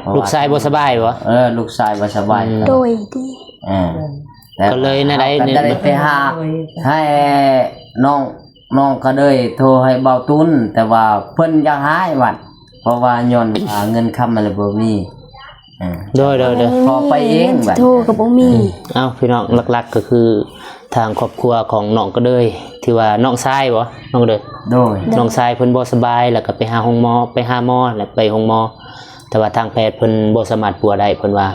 ເພາະວ່າລູກຊາຍບໍ່ສະບາຍບໍ່? ເອີ ລູກຊາຍບໍ່ສະບາຍ. ອືມ ໂດຍ ດີ ເອີ ກໍເລີຍແນວໃດ ກໍໄດ້ໄປຫາ ໃຫ້ນ້ອງ ນ້ອງກະເດີຍໂທໃຫ້ເບົາຕູນ ແຕ່ວ່າເພິ່ນຢາກໃຫ້ບັດ ເພາະວ່າຍ້ອນວ່າເງິນຄຳມັນລະບໍ່ມີ. ເອີ ໂດຍ ໂດຍ ໂດຍ ຂໍໄປເອງບັດ ໂທກໍບໍ່ມີ. ອືມ ເອົ້າ ພີ່ນ້ອງ ຫຼັກໆ ກໍຄືທາງຄອບຄົວຂອງນ້ອງກະເດີຍ ທີ່ວ່ານ້ອງຊາຍບໍ່? ນ້ອງກະເດີຍ ໂດຍ ໂດຍ ນ້ອງຊາຍເພິ່ນບໍ່ສະບາຍ ແລ້ວກໍໄປຫາໂຮງໝໍ ໄປຫາໝໍ ແລ້ວໄປໂຮງໝໍ ແຕ່ວ່າທາງແພດເພິ່ນບໍ່ສາມາດປົວໄດ້ ເພິ່ນວ່າ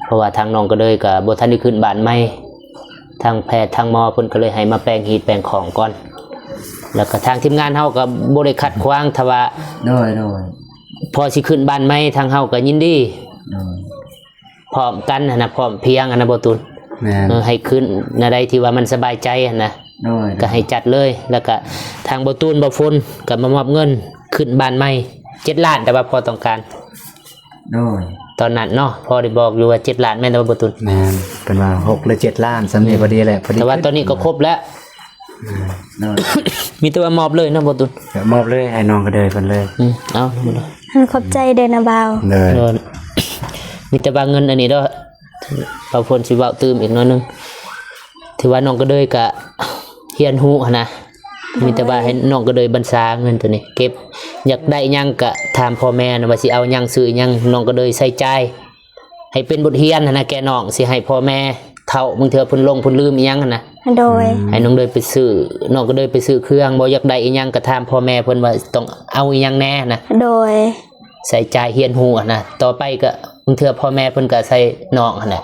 ເພາະວ່າທາງນ້ອງກະເດີຍກໍບໍ່ທັນໄດ້ຂຶ້ນບ້ານໃໝ່ ທາງແພດທາງໝໍເພິ່ນກໍເລີຍໃຫ້ມາແປງຮີດແປງຄອງກ່ອນ ແລ້ວກໍທາງທີມງານເຮົາກໍບໍ່ໄດ້ຂັດຂວາງ ຖ້າວ່າ ໂດຍ ໂດຍ ພໍຊິຂຶ້ນບ້ານໃໝ່ ທາງເຮົາກໍຍິນດີ ໂດຍ ພ້ອມກັນຫັ້ນນະ ພ້ອມພຽງຫັ້ນນະ ບໍ່ຕູນ. ແມ່ນ ເອີ ໃຫ້ຂຶ້ນແນວໃດທີ່ວ່າມັນສະບາຍໃຈຫັ້ນນະ ໂດຍ ກໍໃຫ້ຈັດເລີຍ. ແລ້ວກໍທາງບໍ່ຕູນ ບໍ່ຝົນກໍມາມອບເງິນຂຶ້ນບ້ານໃໝ່ເຈັດລ້ານ ແຕ່ວ່າພໍ່ຕ້ອງການ ໂດຍ ຕອນນັ້ນເນາະ ພໍ່ໄດ້ບອກຢູ່ວ່າເຈັດລ້ານ ແມ່ນບໍ່ ບໍ່ຕູນ? ແມ່ນ ເພິ່ນວ່າຫົກ ຫຼື ເຈັດລ້ານ ສ່ຳນີ້ ອືມ ພໍດີແຫຼະ ພໍດີ. ແຕ່ວ່າຕອນນີ້ກໍຄົບແລ້ວ ອືມ ໂດຍ ມີແຕ່ວ່າມອບເລີຍເນາະ ບໍ່ຕູນ? ກໍມອບເລີຍ ໃຫ້ນ້ອງກະເດີຍເພິ່ນເລີຍ. ອືມ ເອົາ ຂອບໃຈເດີນະບ່າວ. ໂດຍ ໂດຍ ມີແຕ່ວ່າເງິນອັນນີ້ເດີ ບ່າວຝົນຊິເວົ້າຕື່ມອີກໜ້ອຍໜຶ່ງ ຖືວ່ານ້ອງກະເດີຍກະຮຽນຮູ້ຫັ້ນນະ ມີແຕ່ວ່າໃຫ້ນ້ອງກະເດີຍບັນຊາເງິນໂຕນີ້ເກັບ ຢາກໄດ້ຫຍັງກະຖາມພໍ່ແມ່ນະ ວ່າຊິເອົາຫຍັງ ຊື້ຫຍັງ ນ້ອງກະເດີຍໃຊ້ຈ່າຍ ໃຫ້ເປັນບົດຮຽນຫັ້ນນະ ແກ່ນ້ອງ ຊິໃຫ້ພໍ່ແມ່ເຖົ້າ ບາງເທື່ອເພິ່ນຫຼົງເພິ່ນລືມອີ່ຫຍັງຫັ້ນນະ. ໂດຍ ໃຫ້ນ້ອງເດີຍໄປຊື້ ນ້ອງກະເດີຍໄປຊື້ເຄື່ອງ ບໍ່ຢາກໄດ້ອີ່ຫຍັງກະຖາມພໍ່ແມ່ເພິ່ນວ່າຕ້ອງເອົາອີ່ຫຍັງແດ່ຫັ້ນນະ. ໂດຍ ໃຊ້ຈ່າຍຮຽນຮູ້ຫັ້ນນະ ຕໍ່ໄປກໍບາງເທື່ອພໍ່ແມ່ເພິ່ນກໍອາໄສນ້ອງຫັ້ນແຫຼະ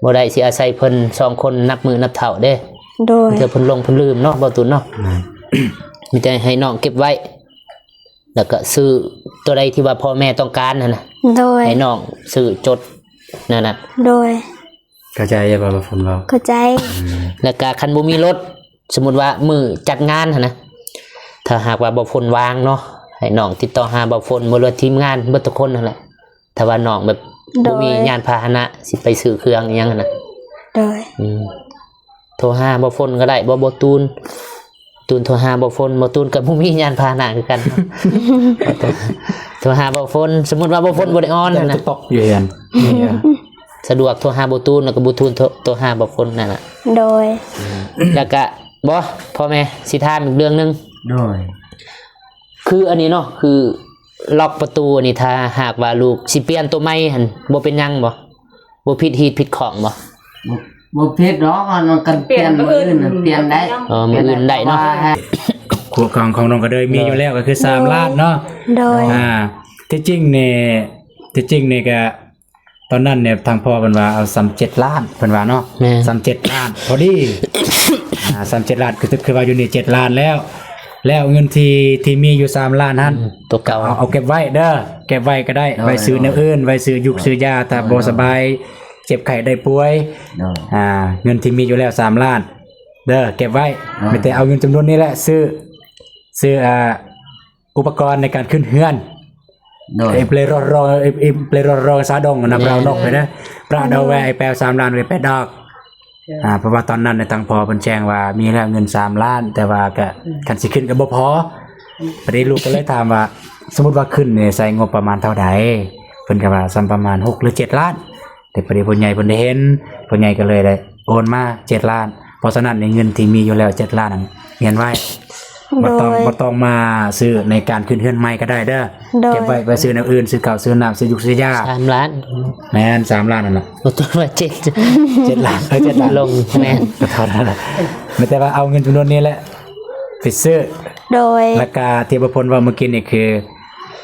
ບໍ່ໄດ້ຊິອາໄສເພິ່ນສອງຄົນນັບມື້ນັບເຖົ້າເດ້. ໂດຍ ບາງເທື່ອເພິ່ນຫຼົງເພິ່ນລືມເນາະ ບໍ່ຕູນເນາະ. ແມ່ນ ມີແຕ່ໃຫ້ນ້ອງເກັບໄວ້ ແລ້ວກໍຊື້ຕົວໃດທີ່ວ່າພໍ່ແມ່ຕ້ອງການຫັ້ນນະ. ໂດຍ ໃຫ້ນ້ອງຊື້ຈົດນັ້ນນະ. ໂດຍ ເຂົ້າໃຈບໍ່ ບ່າວຝົນເວົ້າ? ເຂົ້າໃຈ. ອືມ ແລ້ວກະຄັນບໍ່ມີລົດ ສົມມຸດວ່າມື້ຈັດງານຫັ້ນນະ ຖ້າຫາກວ່າບ່າວຝົນວ່າງເນາະ ໃຫ້ນ້ອງຕິດຕໍ່ຫາບ່າວຝົນ ບໍ່ ຫຼືວ່າທີມງານເບິດທຸກຄົນຫັ້ນແຫຼະ ຖ້າວ່ານ້ອງແບບ ໂດຍ ບໍ່ມີຍານພາຫະນະ ຊິໄປຊື້ເຄື່ອງອີ່ຫຍັງຫັ້ນນະ. ໂດຍ ອືມ ໂທຫາບ່າວຝົນກໍໄດ້ ບໍ່ ບໍ່ຕູນ ຕູນໂທຫາບ່າວຝົນ ບ່າວຕູນກໍບໍ່ມີຍານພາຫະນະຄືກັນ. ໂທຫາບ່າວຝົນ ສົມມຸດວ່າບ່າວຝົນບໍ່ໄດ້ອອນຫັ້ນນະ ຕົກຢູ່ເຮືອນ ສະດວກໂທຫາບ່າວຕູນ ແລ້ວກໍບ່າວຕູນໂທ ໂທຫາບ່າວຝົນນັ້ນນະ. ໂດຍ ແລ້ວກະ ບໍ່ ພໍ່ແມ່ ຊິຖາມອີກເລື່ອງໜຶ່ງ. ໂດຍ ຄືອັນນີ້ເນາະ ຄືລັອກປະຕູອັນນີ້ ຖ້າຫາກວ່າລູກຊິປ່ຽນໂຕໃໝ່ຫັ້ນ ບໍ່ເປັນຫຍັງບໍ່? ບໍ່ຜິດຮີດຜິດຂ້ອງບໍ່? ບໍ່ ບໍ່ຜິດດອກ ອັນນັ້ນຄັນປ່ຽນມື້ອື່ນປ່ຽນໄດ້. ເອີ ມື້ອື່ນໄດ້ເນາະ. ຂອງ ຂອງນ້ອງກະເດີຍມີຢູ່ແລ້ວກໍຄືສາມລ້ານເນາະ. ໂດຍ ອ່າ ທີ່ຈິງນີ້ ທີ່ຈິງນີ້ກະ ຕອນນັ້ນນີ້ທາງພໍ່ເພິ່ນວ່າເອົາສ່ຳເຈັດລ້ານ ເພິ່ນວ່າເນາະ. ແມ່ນ ສ່ຳເຈັດລ້ານພໍດີ. ອ່າ ສ່ຳເຈັດລ້ານ ຄື ຄືວ່າຢູ່ນີ້ເຈັດລ້ານແລ້ວ ແລ້ວເງິນທີ່ ທີ່ມີຢູ່ສາມລ້ານຫັ້ນ ອືມ ໂຕເກົ່າ ເອົາ ເອົາເກັບໄວ້ເດີ ເກັບໄວ້ກໍໄດ້. ໂດຍ ໄວ້ຊື້ແນວອື່ນ ໄວ້ຊື້ຢູກຊື້ຢາ ຖ້າບໍ່ສະບາຍ ເຈັບໄຂ້ໄດ້ປ່ວຍ ໂດຍ ອ່າ ເງິນທີ່ມີຢູ່ແລ້ວສາມລ້ານເດີ ເກັບໄວ້ ໂດຍ ມີແຕ່ເອົາເງິນຈຳນວນນີ້ແຫຼະຊື້ ຊື້ ອ່າ ອຸປະກອນໃນການຂຶ້ນເຮືອນ ໂດຍ ເອັມເປຣໍ ເອັມເປຣໍ ຊາດົງນະ ແມ່ນ ພະລາວນົກເດີ ພະລາວດອກແວ ໄອ້ແປວສາມລ້ານ ໄອ້ແປດດອກ ອ່າ ເພາະວ່າຕອນນັ້ນນະ ທາງພໍ່ເພິ່ນແຈ້ງວ່າມີແລ້ວເງິນສາມລ້ານ ແຕ່ວ່າກະ ອືມ ຄັນຊິຂຶ້ນກະບໍ່ພໍ ອືມ ພໍດີລູກກະເລີຍຖາມວ່າ ສົມມຸດວ່າຂຶ້ນນີ້ໃຊ້ງົບປະມານເທົ່າໃດ? ເພິ່ນກະວ່າສ່ຳປະມານຫົກຫຼືເຈັດລ້ານ ແຕ່ພໍດີຜູ້ໃຫຍ່ເພິ່ນໄດ້ເຫັນ ຜູ້ໃຫຍ່ກະເລີຍໄດ້ໂອນມາເຈັດລ້ານ ເພາະສະນັ້ນໃນເງິນທີ່ມີຢູ່ແລ້ວເຈັດລ້ານນັ້ນ ຮຽນໄວ້ ບໍ່ຕ້ອງ ໂດຍ ບໍ່ຕ້ອງມາຊື້ໃນການຂຶ້ນເຮືອນໃໝ່ກະໄດ້ເດີ ໂດຍ ເກັບໄວ້ໄປຊື້ແນວອື່ນ ຊື້ເຂົ້າຊື້ນ້ຳ ຊື້ຢູກຊື້ຢາ ສາມລ້ານ ແມ່ນ ສາມລ້ານນັ້ນລະ ບໍ່ຕ້ອງວ່າເຈັດ ເຈັດລ້ານ ເອີ ເຈັດລ້ານ ລົງ ແມ່ນ ເທົ່ານັ້ນລະ ມີແຕ່ວ່າເອົາເງິນຈຳນວນນີ້ແຫຼະໄປຊື້ ໂດຍ ແລ້ວກະທີ່ບໍ່ພົນເວົ້າມື້ກີ້ນີ້ຄື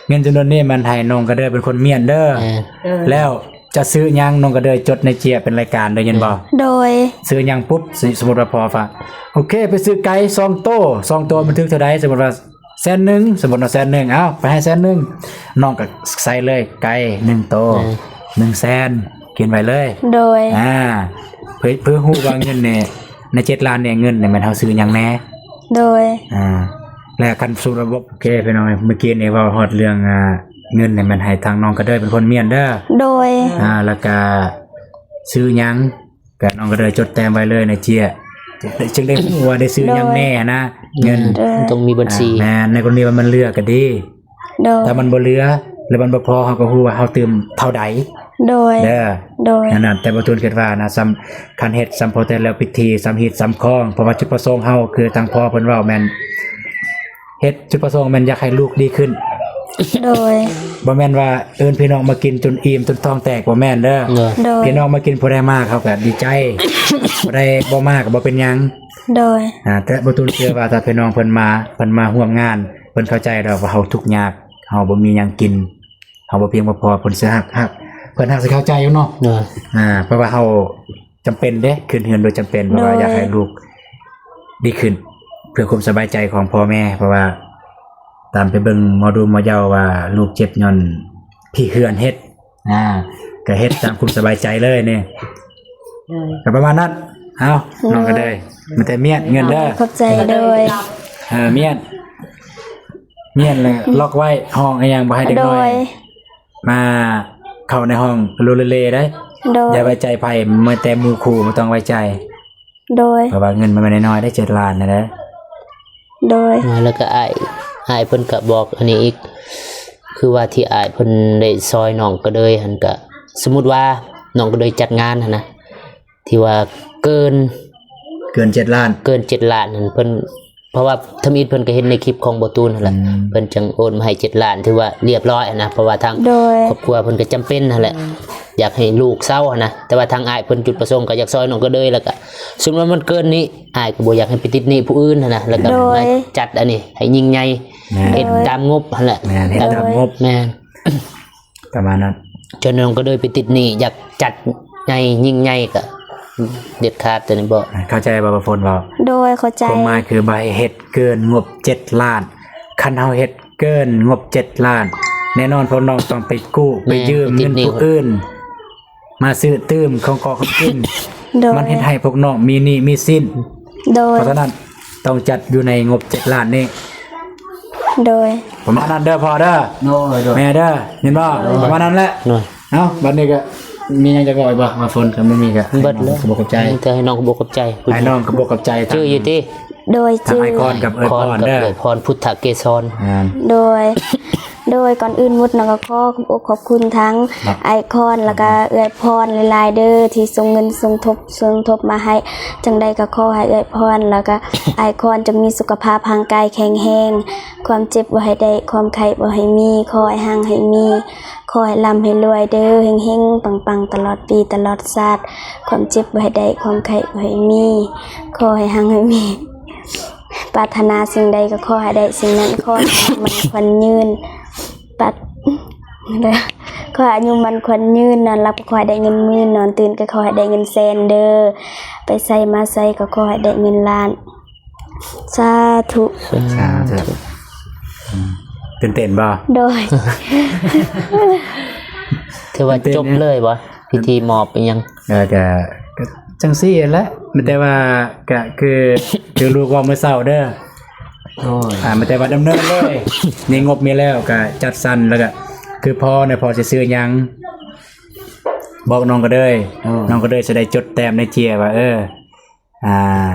ເງິນຈຳນວນນີ້ແມ່ນໃຫ້ນ້ອງກະເດີເປັນຄົນມ້ຽນເດີ ແມ່ນ ແລ້ວ ຈະຊື້ຫຍັງ ນ້ອງກະເດີຈົດໃນເຈ້ຍເປັນລາຍການເດີ ຍິນບໍ່? ໂດຍ ຊື້ຫຍັງປຸບ ສົມມຸດວ່າພໍ່ຝາກ ໂອເຄ ໄປຊື້ໄກ່ສອງໂຕ ສອງໂຕມັນຖືກເທົ່າໃດ? ສົມມຸດວ່າແສນໜຶ່ງ ສົມມຸດວ່າແສນໜຶ່ງ ເອົາ ໄປໃຫ້ແສນໜຶ່ງ ນ້ອງກະໃສ່ເລີຍ ໄກ່ໜຶ່ງໂຕ ອືມ ໜຶ່ງແສນ ກຽນໄວ້ເລີຍ ໂດຍ ອ່າ ເພື່ອ ເພື່ອຮູ້ວ່າເງິນນີ້ ໃນເຈັດລ້ານນີ້ ເງິນນີ້ແມ່ນເຮົາຊື້ຫຍັງແດ່? ໂດຍ ອ່າ ແລະ ຄັນສູດລະບົບ ໂອເຄ ພີ່ນ້ອງ ເມື່ອກີ້ນີ້ເວົ້າຮອດເລື່ອງ ອ່າ ເງິນນີ້ແມ່ນໃຫ້ທາງນ້ອງກະເດີເປັນຄົນມ້ຽນເດີ ໂດຍ ອ່າ ແລ້ວກະຊື້ຫຍັງ ກະນ້ອງກະເດີຈົດແຕ້ມໄວ້ເລີຍໃນເຈ້ຍ ຈຶ່ງໄດ້ຮູ້ວ່າໄດ້ຊື້ຫຍັງແດ່ຫັ້ນນະ ໂດຍ ເງິນ ໂດຍ ຕ້ອງມີບັນຊີ ອ່າ ແມ່ນ ໃນກໍລະນີວ່າມັນເຫຼືອກະດີ ໂດຍ ຖ້າມັນບໍ່ເຫຼືອ ຫຼືມັນບໍ່ພໍ ເຮົາກະຮູ້ວ່າເຮົາຕື່ມເທົ່າໃດ ໂດຍ ເດີ ໂດຍ ນັ້ນນະ ແຕ່ບໍ່ຕູນຄິດວ່ານະ ສ່ຳ ຄັນເຮັດສ່ຳພໍແຕ່ແລ້ວພິທີ ສ່ຳຮີດສ່ຳຄອງ ເພາະວ່າຈຸດປະສົງເຮົາຄືທາງພໍ່ເພິ່ນເວົ້າແມ່ນ ເຮັດຈຸດປະສົງແມ່ນຢາກໃຫ້ລູກດີຂຶ້ນ ໂດຍ ບໍ່ແມ່ນວ່າເອີ້ນພີ່ນ້ອງມາກິນຈົນອີ່ມຈົນທ້ອງແຕກ ບໍ່ແມ່ນເດີ ໂດຍ ໂດຍ ພີ່ນ້ອງມາກິນ ຜູ້ໃດມາເຂົາກະດີໃຈ ຜູ້ໃດບໍ່ມາກະບໍ່ເປັນຫຍັງ ໂດຍ ອ່າ ແຕ່ບໍ່ຕູນເຊື່ອວ່າຖ້າພີ່ນ້ອງເພິ່ນມາ ເພິ່ນມາຮ່ວມງານ ເພິ່ນເຂົ້າໃຈດອກວ່າເຮົາທຸກຍາກ ເຮົາບໍ່ມີຫຍັງກິນ ເຮົາບໍ່ພຽງບໍ່ພໍ ເພິ່ນຊິຮັກ ຮັກ ເພິ່ນຮັກຊິເຂົ້າໃຈຢູ່ເນາະ ໂດຍ ອ່າ ເພາະວ່າເຮົາຈຳເປັນເດ້ ຂຶ້ນເຮືອນໂດຍຈຳເປັນ ເພາະວ່າ ໂດຍ ຢາກໃຫ້ລູກດີຂຶ້ນ ເພື່ອຄວາມສະບາຍໃຈຂອງພໍ່ແມ່ ເພາະວ່າຕາມໄປເບິ່ງໝໍດູໝໍເຍົາວ່າລູກເຈັບຍ້ອນຜີເຮືອນເຮັດ ອ່າ ກະເຮັດຕາມຄວາມສະບາຍໃຈເລີຍນີ້ ໂດຍ ກະປະມານນັ້ນ ເອົາ ໂດຍ ນ້ອງກະເດີ ມີແຕ່ມ້ຽນເງິນເດີ ຂອບໃຈ ໂດຍ ເອີ ມ້ຽນ ມ້ຽນແລ້ວ ອືມ ລັອກໄວ້ ຫ້ອງອີ່ຫຍັງບໍ່ໃຫ້ເດັກນ້ອຍ ໂດຍ ມາເຂົ້າໃນຫ້ອງໂລເລເດ້ ໂດຍ ຢ່າໄວ້ໃຈໃຜ ແມ້ແຕ່ໝູ່ຄູ່ບໍ່ຕ້ອງໄວ້ໃຈ ໂດຍ ເພາະວ່າເງິນມັນບໍ່ແມ່ນນ້ອຍໆເດ້ ເຈັດລ້ານນະເດີ ໂດຍ ແລ້ວກະອ້າຍ ອ້າຍເພິ່ນກະບອກອັນນີ້ອີກ ຄືວ່າທີ່ອ້າຍເພິ່ນໄດ້ຊ່ອຍນ້ອງກະເດີຫັ້ນ ກະສົມມຸດວ່ານ້ອງກະເດີຈັດງານຫັ້ນນະ ທີ່ວ່າເກີນ ເກີນເຈັດລ້ານ ເກີນເຈັດລ້ານຫັ້ນ ເພິ່ນ ເພາະວ່າທຳອິດເພິ່ນກະເຫັນໃນຄລິບຂອງບໍ່ຕູນຫັ້ນແຫຼະ ອືມ ເພິ່ນຈຶ່ງໂອນມາໃຫ້ເຈັດລ້ານ ຖືວ່າລຽບຮ້ອຍຫັ້ນນະ ເພາະວ່າທາງ ໂດຍ ຄອບຄົວເພິ່ນກະຈຳເປັນຫັ້ນແຫຼະ ອືມ ຢາກໃຫ້ລູກເຊົາຫັ້ນນະ ແຕ່ວ່າທາງອ້າຍເພິ່ນຈຸດປະສົງກະຢາກຊ່ອຍນ້ອງກະເດີ ແລ້ວກະສົມມຸດວ່າມັນເກີນນີ້ ອ້າຍກະບໍ່ຢາກໃຫ້ໄປຕິດໜີ້ຜູ້ອື່ນຫັ້ນນະ ແລ້ວກະ ໂດຍ ມາຈັດອັນນີ້ໃຫ້ຍິ່ງໃຫຍ່ ແມ່ນ ເຮັດຕາມງົບຫັ້ນແຫຼະ ແມ່ນ ເຮັດຕາມງົບ ໂດຍ ແມ່ນ ປະມານນັ້ນ ຈະນ້ອງກະເດີໄປຕິດໜີ້ ຢາກຈັດໃຫຍ່ຍິ່ງໃຫຍ່ກະເດັດຂາດ ໂຕນີ້ບໍ່ ເຂົ້າໃຈບໍ່ ບໍ່ຝົນເວົ້າ ໂດຍ ເຂົ້າໃຈ ຄວາມໝາຍຄືບໍ່ໃຫ້ເຮັດເກີນງົບເຈັດລ້ານ ຄັນເຮົາເຮັດເກີນງົບເຈັດລ້ານ ແນ່ນອນພວກນ້ອງຕ້ອງໄປກູ້ ແມ່ນ ໄປຢືມເງິນຜູ້ອື່ນ ມາຊື້ຕື່ມຂອງເກາະຂອງກິນ ໂດຍ ມັນເຮັດໃຫ້ພວກນ້ອງມີໜີ້ມີສິນ ໂດຍ ເພາະສະນັ້ນຕ້ອງຈັດຢູ່ໃນງົບເຈັດລ້ານນີ້ ໂດຍ ປະມານນັ້ນເດີພໍ່ເດີ ໂດຍ ໂດຍ ແມ່ເດີ ຍິນບໍ່ ໂດຍ ປະມານນັ້ນແຫຼະ ໂດຍ ເອົາ ບາດນີ້ກະມີຫຍັງຈະເວົ້າອີກບໍ່ ວ່າຝົນ ຄັນບໍ່ມີກະ ເບິດແລ້ວ ກະບໍ່ຂອບໃຈ ມີແຕ່ໃຫ້ນ້ອງຂອບໃຈ ໃຫ້ນ້ອງຂອບໃຈ ຈື່ຢູ່ຕິ ໂດຍ ຈື່ ອ້າຍຄອນກັບເອື້ອຍພອນເດີ ອ້າຍຄອນກັບເອື້ອຍພອນ ພຸດທະເກສອນ ອ່າ ໂດຍ ໂດຍ ກ່ອນອື່ນໝົດເນາະ ກະຂໍຂອບອົກຂອບຄຸນທັງອ້າຍຄອນ ແລ້ວກະເອື້ອຍພອນຫຼາຍໆເດີ ທີ່ສົ່ງເງິນສົມທົບ ສົມທົບມາໃຫ້ ຈັ່ງໃດກະຂໍໃຫ້ເອື້ອຍພອນ ແລ້ວກະອ້າຍຄອນຈົ່ງມີສຸຂະພາບຮ່າງກາຍແຂງແຮງ ຄວາມເຈັບບໍ່ໃຫ້ໄດ້ ຄວາມໄຂ້ບໍ່ໃຫ້ມີ ຂໍໃຫ້ຮັ່ງໃຫ້ມີ ຂໍໃຫ້ລ່ຳໃຫ້ລວຍເດີ ເຮັງໆ ປັງໆ ຕະຫຼອດປີຕະຫຼອດຊາດ ຄວາມເຈັບບໍ່ໃຫ້ໄດ້ ຄວາມໄຂ້ບໍ່ໃຫ້ມີ ຂໍໃຫ້ຮັ່ງໃຫ້ມີ ປາດຖະໜາສິ່ງໃດກະຂໍໃຫ້ໄດ້ສິ່ງນັ້ນ ຂໍໃຫ້ອາຍຸໝັ້ນຂວັນຍືນ ປັດ ຂໍໃຫ້ອາຍຸໝັ້ນຂວັນຍືນ ນອນຫຼັບກະຂໍໃຫ້ໄດ້ເງິນໝື່ນ ນອນຕື່ນກະຂໍໃຫ້ໄດ້ເງິນແສນເດີ ໄປໃສມາໃສກະຂໍໃຫ້ໄດ້ເງິນລ້ານ ສາທຸ ສາທຸ ຕື່ນເຕັ້ນບໍ່? ໂດຍ ຖືວ່າຈົບເລີຍບໍ່? ພິທີມອບອີ່ຫຍັງ? ເອີ ກະ ກະຈັ່ງຊີ້ແຫຼະ ມີແຕ່ວ່າກະຄື ຄືລູກເວົ້າມື້ເຊົ້າເດີ. ໂອ້ຍ ອ່າ ມີແຕ່ວ່າດຳເນີນເລີຍ ມີງົບມີແລ້ວກະຈັດສັນ ແລ້ວກະຄືພໍ່ນະ ພໍ່ຊິຊື້ຫຍັງ ບອກນ້ອງກະເດີຍ ໂອ້ຍ ນ້ອງກະເດີຍຊິໄດ້ຈົດແຕ້ມໃນເຈ້ຍວ່າ ເອີ ອ່າ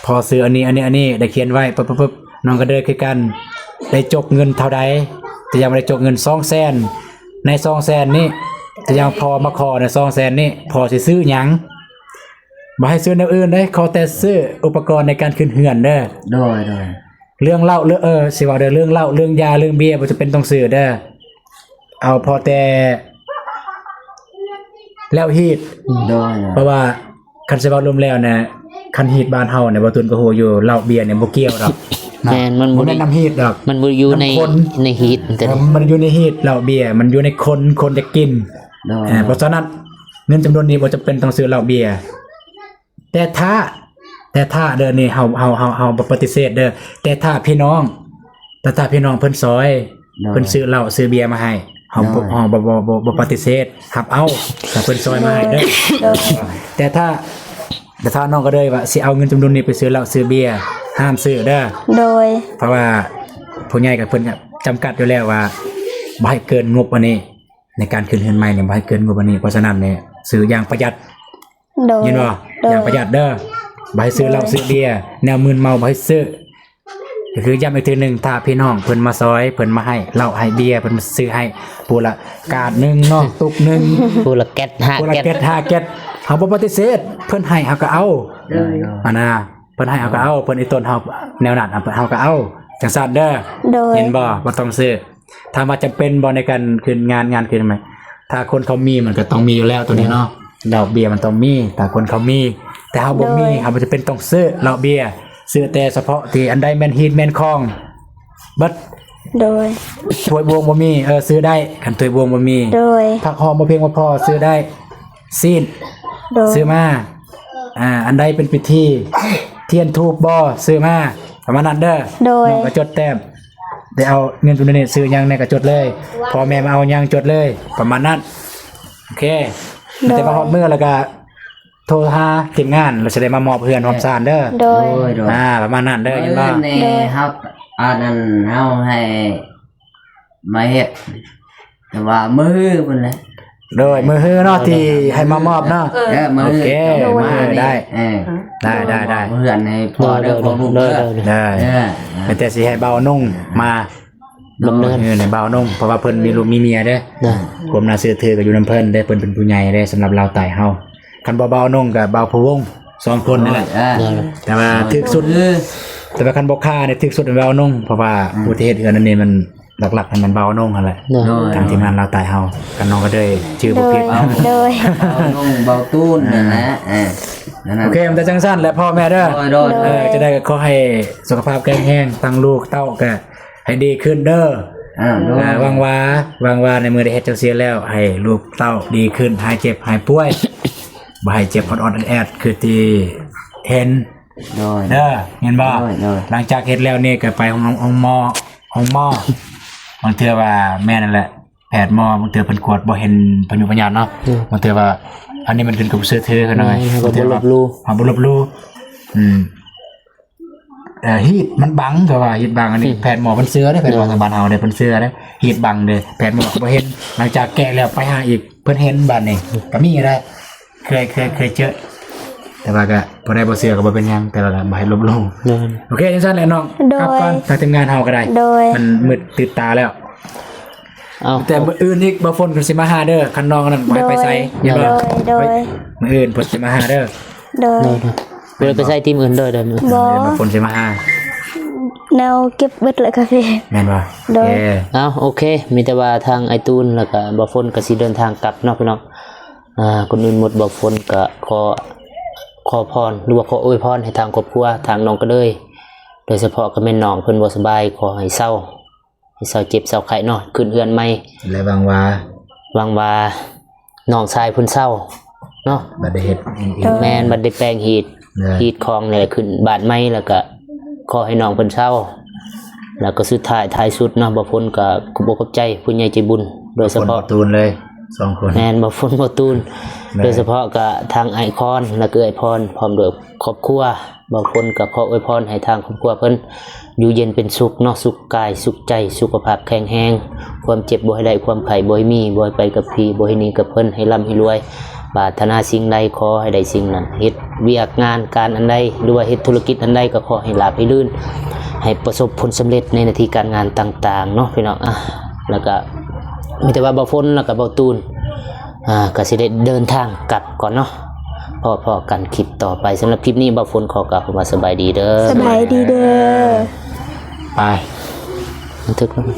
ພໍ່ຊື້ອັນນີ້ ອັນນີ້ ອັນນີ້ ໄດ້ຂຽນໄວ້ປຶບໆ ນ້ອງກະເດີຍຄືກັນ ໄດ້ຈົກເງິນເທົ່າໃດ ຕົວຢ່າງວ່າໄດ້ຈົກເງິນສອງແສນ ໃນສອງແສນນີ້ ຕົວຢ່າງພໍ່ມາຂໍນະ ສອງແສນນີ້ ພໍ່ຊິຊື້ຫຍັງ ບໍ່ໃຫ້ຊື້ແນວອື່ນເດ້ ຂໍແຕ່ຊື້ອຸປະກອນໃນການຂຶ້ນເຮືອນເດີ. ໂດຍ ໂດຍ ເລື່ອງເຫຼົ້າ ເລື່ອງ ເອີ ຊິເວົ້າເດີ ເລື່ອງເຫຼົ້າ ເລື່ອງຢາ ເລື່ອງເບຍ ບໍ່ຈຳເປັນຕ້ອງຊື້ເດີ ເອົາພໍແຕ່ແລ້ວຮີດ. ໂດຍ ເພາະວ່າຄັນຊິເວົ້າລວມແລ້ວນະ ຄັນຮີດບ້ານເຮົານະ ບໍ່ຕຸນກໍຮູ້ຢູ່ ເຫຼົ້າເບຍນີ້ບໍ່ກ່ຽວດອກ. ແມ່ນ ມັນບໍ່ ບໍ່ແມ່ນ ໄດ້ ນ້ຳຮີດດອກ ມັນບໍ່ຢູ່ໃນ ນ້ຳຂ້ນ ໃນຮີດ. ເອີ ມັນຢູ່ໃນຮີດ ເຫຼົ້າເບຍ ມັນຢູ່ໃນຄົນ ຄົນຢາກກິນ. ໂດຍ ເອີ ເພາະສະນັ້ນ ເງິນຈຳນວນນີ້ບໍ່ຈຳເປັນຕ້ອງຊື້ເຫຼົ້າເບຍ. ແຕ່ຖ້າ ແຕ່ຖ້າເດີ ນີ້ເຮົາ ເຮົາ ເຮົາ ເຮົາບໍ່ປະຕິເສດເດີ ແຕ່ຖ້າພີ່ນ້ອງ ແຕ່ຖ້າພີ່ນ້ອງເພິ່ນຊ່ອຍ ໂດຍ ເພິ່ນຊື້ເຫຼົ້າຊື້ເບຍມາໃຫ້ ເຮົາ ໂດຍ ບໍ່ ເຮົາບໍ່ ບໍ່ ບໍ່ ບໍ່ປະຕິເສດ ຮັບເອົາ ຖ້າເພິ່ນຊ່ອຍມາໃຫ້ເດີ. ໂດຍ ແຕ່ຖ້າ ແຕ່ຖ້ານ້ອງກະເດີຍວ່າຊິເອົາເງິນຈຳນວນນີ້ໄປຊື້ເຫຼົ້າຊື້ເບຍ ຫ້າມຊື້ເດີ. ໂດຍ ເພາະວ່າຜູ້ໃຫຍ່ກັບເພິ່ນຈຳກັດຢູ່ແລ້ວວ່າ ບໍ່ໃຫ້ເກີນງົບອັນນີ້ ໃນການຂຶ້ນເຮືອນໃໝ່ນີ້ ບໍ່ໃຫ້ເກີນງົບອັນນີ້ ເພາະສະນັ້ນນີ້ ຊື້ຢ່າງປະຢັດ. ໂດຍ ຍິນບໍ່? ໂດຍ ຢ່າປະຢັດເດີ ບໍ່ໃຫ້ຊື້ເຫຼົ້າ ໂດຍ ຊື້ເບຍ ແນວມຶນເມົາບໍ່ໃຫ້ຊື້. ກໍຄືຢ້ຳອີກເທື່ອໜຶ່ງ ຖ້າພີ່ນ້ອງເພິ່ນມາຊ່ອຍ ເພິ່ນມາໃຫ້ເຫຼົ້າໃຫ້ເບຍ ເພິ່ນມາຊື້ໃຫ້ ຜູ້ລະກາດໜຶ່ງເນາະ ຕຸກໜຶ່ງ ຜູ້ລະແກັດຫ້າ ຜູ້ລະແກັດ ແກັດຫ້າແກັດ ເຮົາບໍ່ປະຕິເສດ ເພິ່ນໃຫ້ເຮົາກໍເອົາ. ໂດຍ ອັນນະ ເພິ່ນໃຫ້ເຮົາກໍເອົາ ເພິ່ນອີ່ຕົນເຮົາແນວນັ້ນ ເຮົາກໍເອົາ ຈັ່ງຊັ້ນເດີ. ໂດຍ ເຫັນບໍ່? ບໍ່ຕ້ອງຊື້. ຖາມວ່າຈຳເປັນບໍ່ໃນການຂຶ້ນງານ ງານຂຶ້ນໃໝ່? ຖ້າຄົນເຂົາມີມັນກໍຕ້ອງມີຢູ່ແລ້ວໂຕນີ້ເນາະ ດອກເບ້ຍມັນຕ້ອງມີ ຖ້າຄົນເຂົາມີ ແຕ່ເຮົາບໍ່ມີ ໂດຍ ເຮົາບໍ່ຈຳເປັນຕ້ອງຊື້ເຫຼົ້າເບ້ຍ ຊື້ແຕ່ສະເພາະທີ່ອັນໃດແມ່ນຮີດແມ່ນຄອງເບິດ. ໂດຍ ຖ້ວຍບ່ວງບໍ່ມີ ເອີ ຊື້ໄດ້ ຄັນຖ້ວຍບ່ວງບໍ່ມີ ໂດຍ ຜັກຫອມບໍ່ພຽງບໍ່ພໍ ຊື້ໄດ້ ຊີ້ນ ໂດຍ ຊື້ມາ ອ່າ ອັນໃດເປັນພິທີ ທຽນທູບບໍ່ ຊື້ມາ ປະມານນັ້ນເດີ. ໂດຍ ນ້ອງກໍຈົດແຕ້ມ ໄດ້ເອົາເງິນຈຳນວນນີ້ຊື້ຫຍັງແດ່ກໍຈົດເລີຍ ພໍ່ແມ່ມາເອົາຫຍັງຈົດເລີຍ ປະມານນັ້ນ. ໂອເຄ ໂດຍ ແຕ່ວ່າຮອດມື້ແລ້ວກໍໂທຫາທີມງານ ແລ້ວຊິໄດ້ມາມອບເຮືອນຮອບຊານເດີ. ໂດຍ ໂດຍ ອ່າ ປະມານນັ້ນເດີ. ເຫັນບໍ່? ມື້ນີ້ເຮົາ ອັນນັ້ນ ເຮົາໃຫ້ມາເຮັດ ແຕ່ວ່າມື້ຮືພຸ້ນແຫຼະ. ໂດຍ ມື້ຮືເນາະ ທີ່ໃຫ້ມາມອບເນາະ. ເອີ ມື້ ໂອເຄ ມື້ຮືໄດ້ ເອີ ໄດ້ ໄດ້ ໄດ້ ເພື່ອໃຫ້ພໍ່ເດີ ພໍ່ລູກເດີ. ໄດ້ ແຕ່ຊິໃຫ້ບ່າວນຸ່ງມາ ດຳເນີນ ເອີ ໃຫ້ບ່າວນຸ່ງ ເພາະວ່າເພິ່ນມີລູກມີເມຍເດ້. ຄວາມໜ້າເຊື່ອຖືກໍຢູ່ນຳເພິ່ນເດ້ ເພິ່ນເປັນຜູ້ໃຫຍ່ເດ້ ສຳລັບລາວໃຕ້ເຮົາ. ຄັນບໍ່ບ່າວນຸ່ງກໍບ່າວພະວົງ ສອງຄົນນີ້ແຫຼະ. ໂດຍ ແຕ່ວ່າຖືກສຸດ ແຕ່ວ່າຄັນບໍ່ຄ້ານີ້ຖືກສຸດແມ່ນບ່າວນຸ່ງ ເພາະວ່າຜູ້ທີ່ເຮັດເຮືອນອັນນີ້ມັນ ຫຼັກໆ ແມ່ນບ່າວນົງຫັ້ນແຫຼະ. ໂດຍ ທາງທີມງານລາວໃຕ້ເຮົາ ກັນນ້ອງກໍເລີຍຈື່ບໍ່ຜິດ. ໂດຍ ໂດຍ ບ່າວນົງ ບ່າວຕູນນັ້ນແຫຼະ. ເອີ ນັ້ນນະ ໂອເຄ ມັນຈະຈັ່ງຊັ້ນແຫຼະພໍ່ແມ່ເດີ. ໂດຍ ໂດຍ ເອີ ຈັ່ງໃດກໍຂໍໃຫ້ສຸຂະພາບແຂງແຮງ ທັງລູກເຕົ້າກໍໃຫ້ດີຂຶ້ນເດີ. ອ່າ ໂດຍ ຫວັງວ່າ ຫວັງວ່າໃນມື້ໄດ້ເຮັດຈັ່ງຊີ້ແລ້ວ ໃຫ້ລູກເຕົ້າດີຂຶ້ນ ຫາຍເຈັບຫາຍປ່ວຍ ບໍ່ໃຫ້ເຈັບອອດໆແອດໆ ຄືທີ່ເຫັນ. ໂດຍ ເດີ ເຫັນບໍ່? ໂດຍ ໂດຍ ຫຼັງຈາກເຮັດແລ້ວນີ້ກໍໄປໂຮງ ໂຮງໝໍ ໂຮງໝໍ ບາງເທື່ອວ່າແມ່ນນັ້ນແຫຼະ ແພດໝໍບາງເທື່ອເພິ່ນກວດບໍ່ເຫັນພະຍຸພະຍາດເນາະ. ອືມ ບາງເທື່ອວ່າອັນນີ້ມັນຂຶ້ນກັບຜູ້ເຊື່ອຖືເຂົາໜ້ອຍ. ແມ່ນ ເຮົາບໍ່ລົບຫຼູ່ ເຮົາບໍ່ລົບຫຼູ່. ອືມ ເອີ ຮີດມັນບັງ ເຂົາວ່າຮີດບັງ. ອັນນີ້ ອືມ ແພດໝໍເພິ່ນເຊື່ອເດ້ ແພດໝໍ ແມ່ນ ທາງບ້ານເຮົາເດ້ ເພິ່ນເຊື່ອເດ້ ຮີດບັງເດ້ ແພດໝໍກໍບໍ່ເຫັນ. ຫຼັງຈາກແກະແລ້ວໄປຫາອີກ ເພິ່ນເຫັນບາດນີ້ກໍມີໄດ໋. ເຄີຍ ເຄີຍ ເຄີຍເຈີ ແຕ່ວ່າກໍບໍ່ໄດ້ບໍ່ເຊື່ອກໍບໍ່ເປັນຫຍັງ ແຕ່ວ່າກໍບໍ່ໃຫ້ລົບຫຼູ່. ໂດຍ ໂອເຄ ຈັ່ງຊັ້ນແຫຼະນ້ອງ. ໂດຍ ກັບກ່ອນ ທາງທີມງານເຮົາກໍໄດ້ ໂດຍ ມັນມືດຕື່ນຕາແລ້ວ. ເອົາ ແຕ່ມື້ອື່ນອີກ ບ່າວຝົນກໍຊິມາຫາເດີ ຄັນນ້ອງນັ້ນບໍ່ໃຫ້ໄປໃສ. ໂດຍ ເຫັນບໍ່? ໂດຍ ໂດຍ ມື້ອື່ນເພິ່ນຊິມາຫາເດີ. ໂດຍ ໂດຍ ໂດຍ ບໍ່ໄດ້ໄປໃສ ທີມອື່ນ. ໂດຍ ໂດຍ ມື້ອື່ນບ່າວຝົນຊິມາຫາ ແນວເກັບເບິດແລ້ວກາເຟ ແມ່ນບໍ່? ໂດຍ ໂອເຄ ເອົ້າ ໂອເຄ ມີແຕ່ວ່າທາງອ້າຍຕູນ ແລ້ວກໍບ່າວຝົນກໍຊິເດີນທາງກັບເນາະ ພີ່ນ້ອງ. ອ່າ ກ່ອນອື່ນໝົດ ບ່າວຝົນກໍຂໍ ຂໍພອນ ຫຼືວ່າຂໍອວຍພອນໃຫ້ທາງຄອບຄົວ ທາງນ້ອງກະເລີຍ ໂດຍສະເພາະກໍແມ່ນນ້ອງເພິ່ນບໍ່ສະບາຍ ຂໍໃຫ້ເຊົາ ໃຫ້ເຊົາເຈັບເຊົາໄຂ້ເນາະ ຂຶ້ນເຮືອນໃໝ່ ແລະ ຫວັງວ່າ ຫວັງວ່ານ້ອງຊາຍເພິ່ນເຊົາເນາະ ບັດໄດ້ເຮັດ ແມ່ນ ບັດໄດ້ແປງຮີດ ຮີດຄອງ ແລະ ຂຶ້ນບ້ານໃໝ່ ແລ້ວກະຂໍໃຫ້ນ້ອງເພິ່ນເຊົາ. ແລ້ວກໍສຸດທ້າຍ ທ້າຍສຸດເນາະ ບ່າວຝົນກໍຂອບອົກຂອບໃຈຜູ້ໃຫຍ່ໃຈບຸນ ໂດຍສະເພາະ ຂອບຄຸນເລີຍ ສອງຄົນ ແມ່ນ ບ່າວຝົນ ບ່າວຕູນ ແມ່ນ ໂດຍສະເພາະກະທາງອ້າຍຄອນ ແລະ ເອື້ອຍພອນ ພ້ອມດ້ວຍຄອບຄົວ. ບ່າວຝົນກະຂໍອວຍພອນໃຫ້ທາງຄອບຄົວເພິ່ນຢູ່ເຢັນເປັນສຸກເນາະ ສຸກກາຍສຸກໃຈ ສຸຂະພາບແຂງແຮງ ຄວາມເຈັບບໍ່ໃຫ້ໄດ້ ຄວາມໄຂ້ບໍ່ໃຫ້ມີ ບໍ່ໃຫ້ໄປກັບຜີ ບໍ່ໃຫ້ໜີກັບເພິ່ນ ໃຫ້ລ່ຳໃຫ້ລວຍ ປາດຖະໜາສິ່ງໃດຂໍໃຫ້ໄດ້ສິ່ງນັ້ນ ເຮັດວຽກງານການອັນໃດ ຫຼືວ່າເຮັດທຸລະກິດອັນໃດກໍຂໍໃຫ້ລາບໃຫ້ລື່ນ ໃຫ້ປະສົບຜົນສຳເລັດໃນໜ້າທີ່ການງານຕ່າງໆເນາະພີ່ນ້ອງ. ອ່ະ ແລ້ວກະມີແຕ່ວ່າບ່າວຝົນ ແລ້ວກະບ່າວຕູນ ອ່າ ກະຊິໄດ້ເດີນທາງກັບກ່ອນເນາະ ພໍ້ໆກັນຄລິບຕໍ່ໄປ. ສຳລັບຄລິບນີ້ ບ່າວຝົນຂໍກ່າວຄຳວ່າສະບາຍດີເດີ ສະບາຍດີເດີ ໄປ ບັນທຶກແລ້ວ.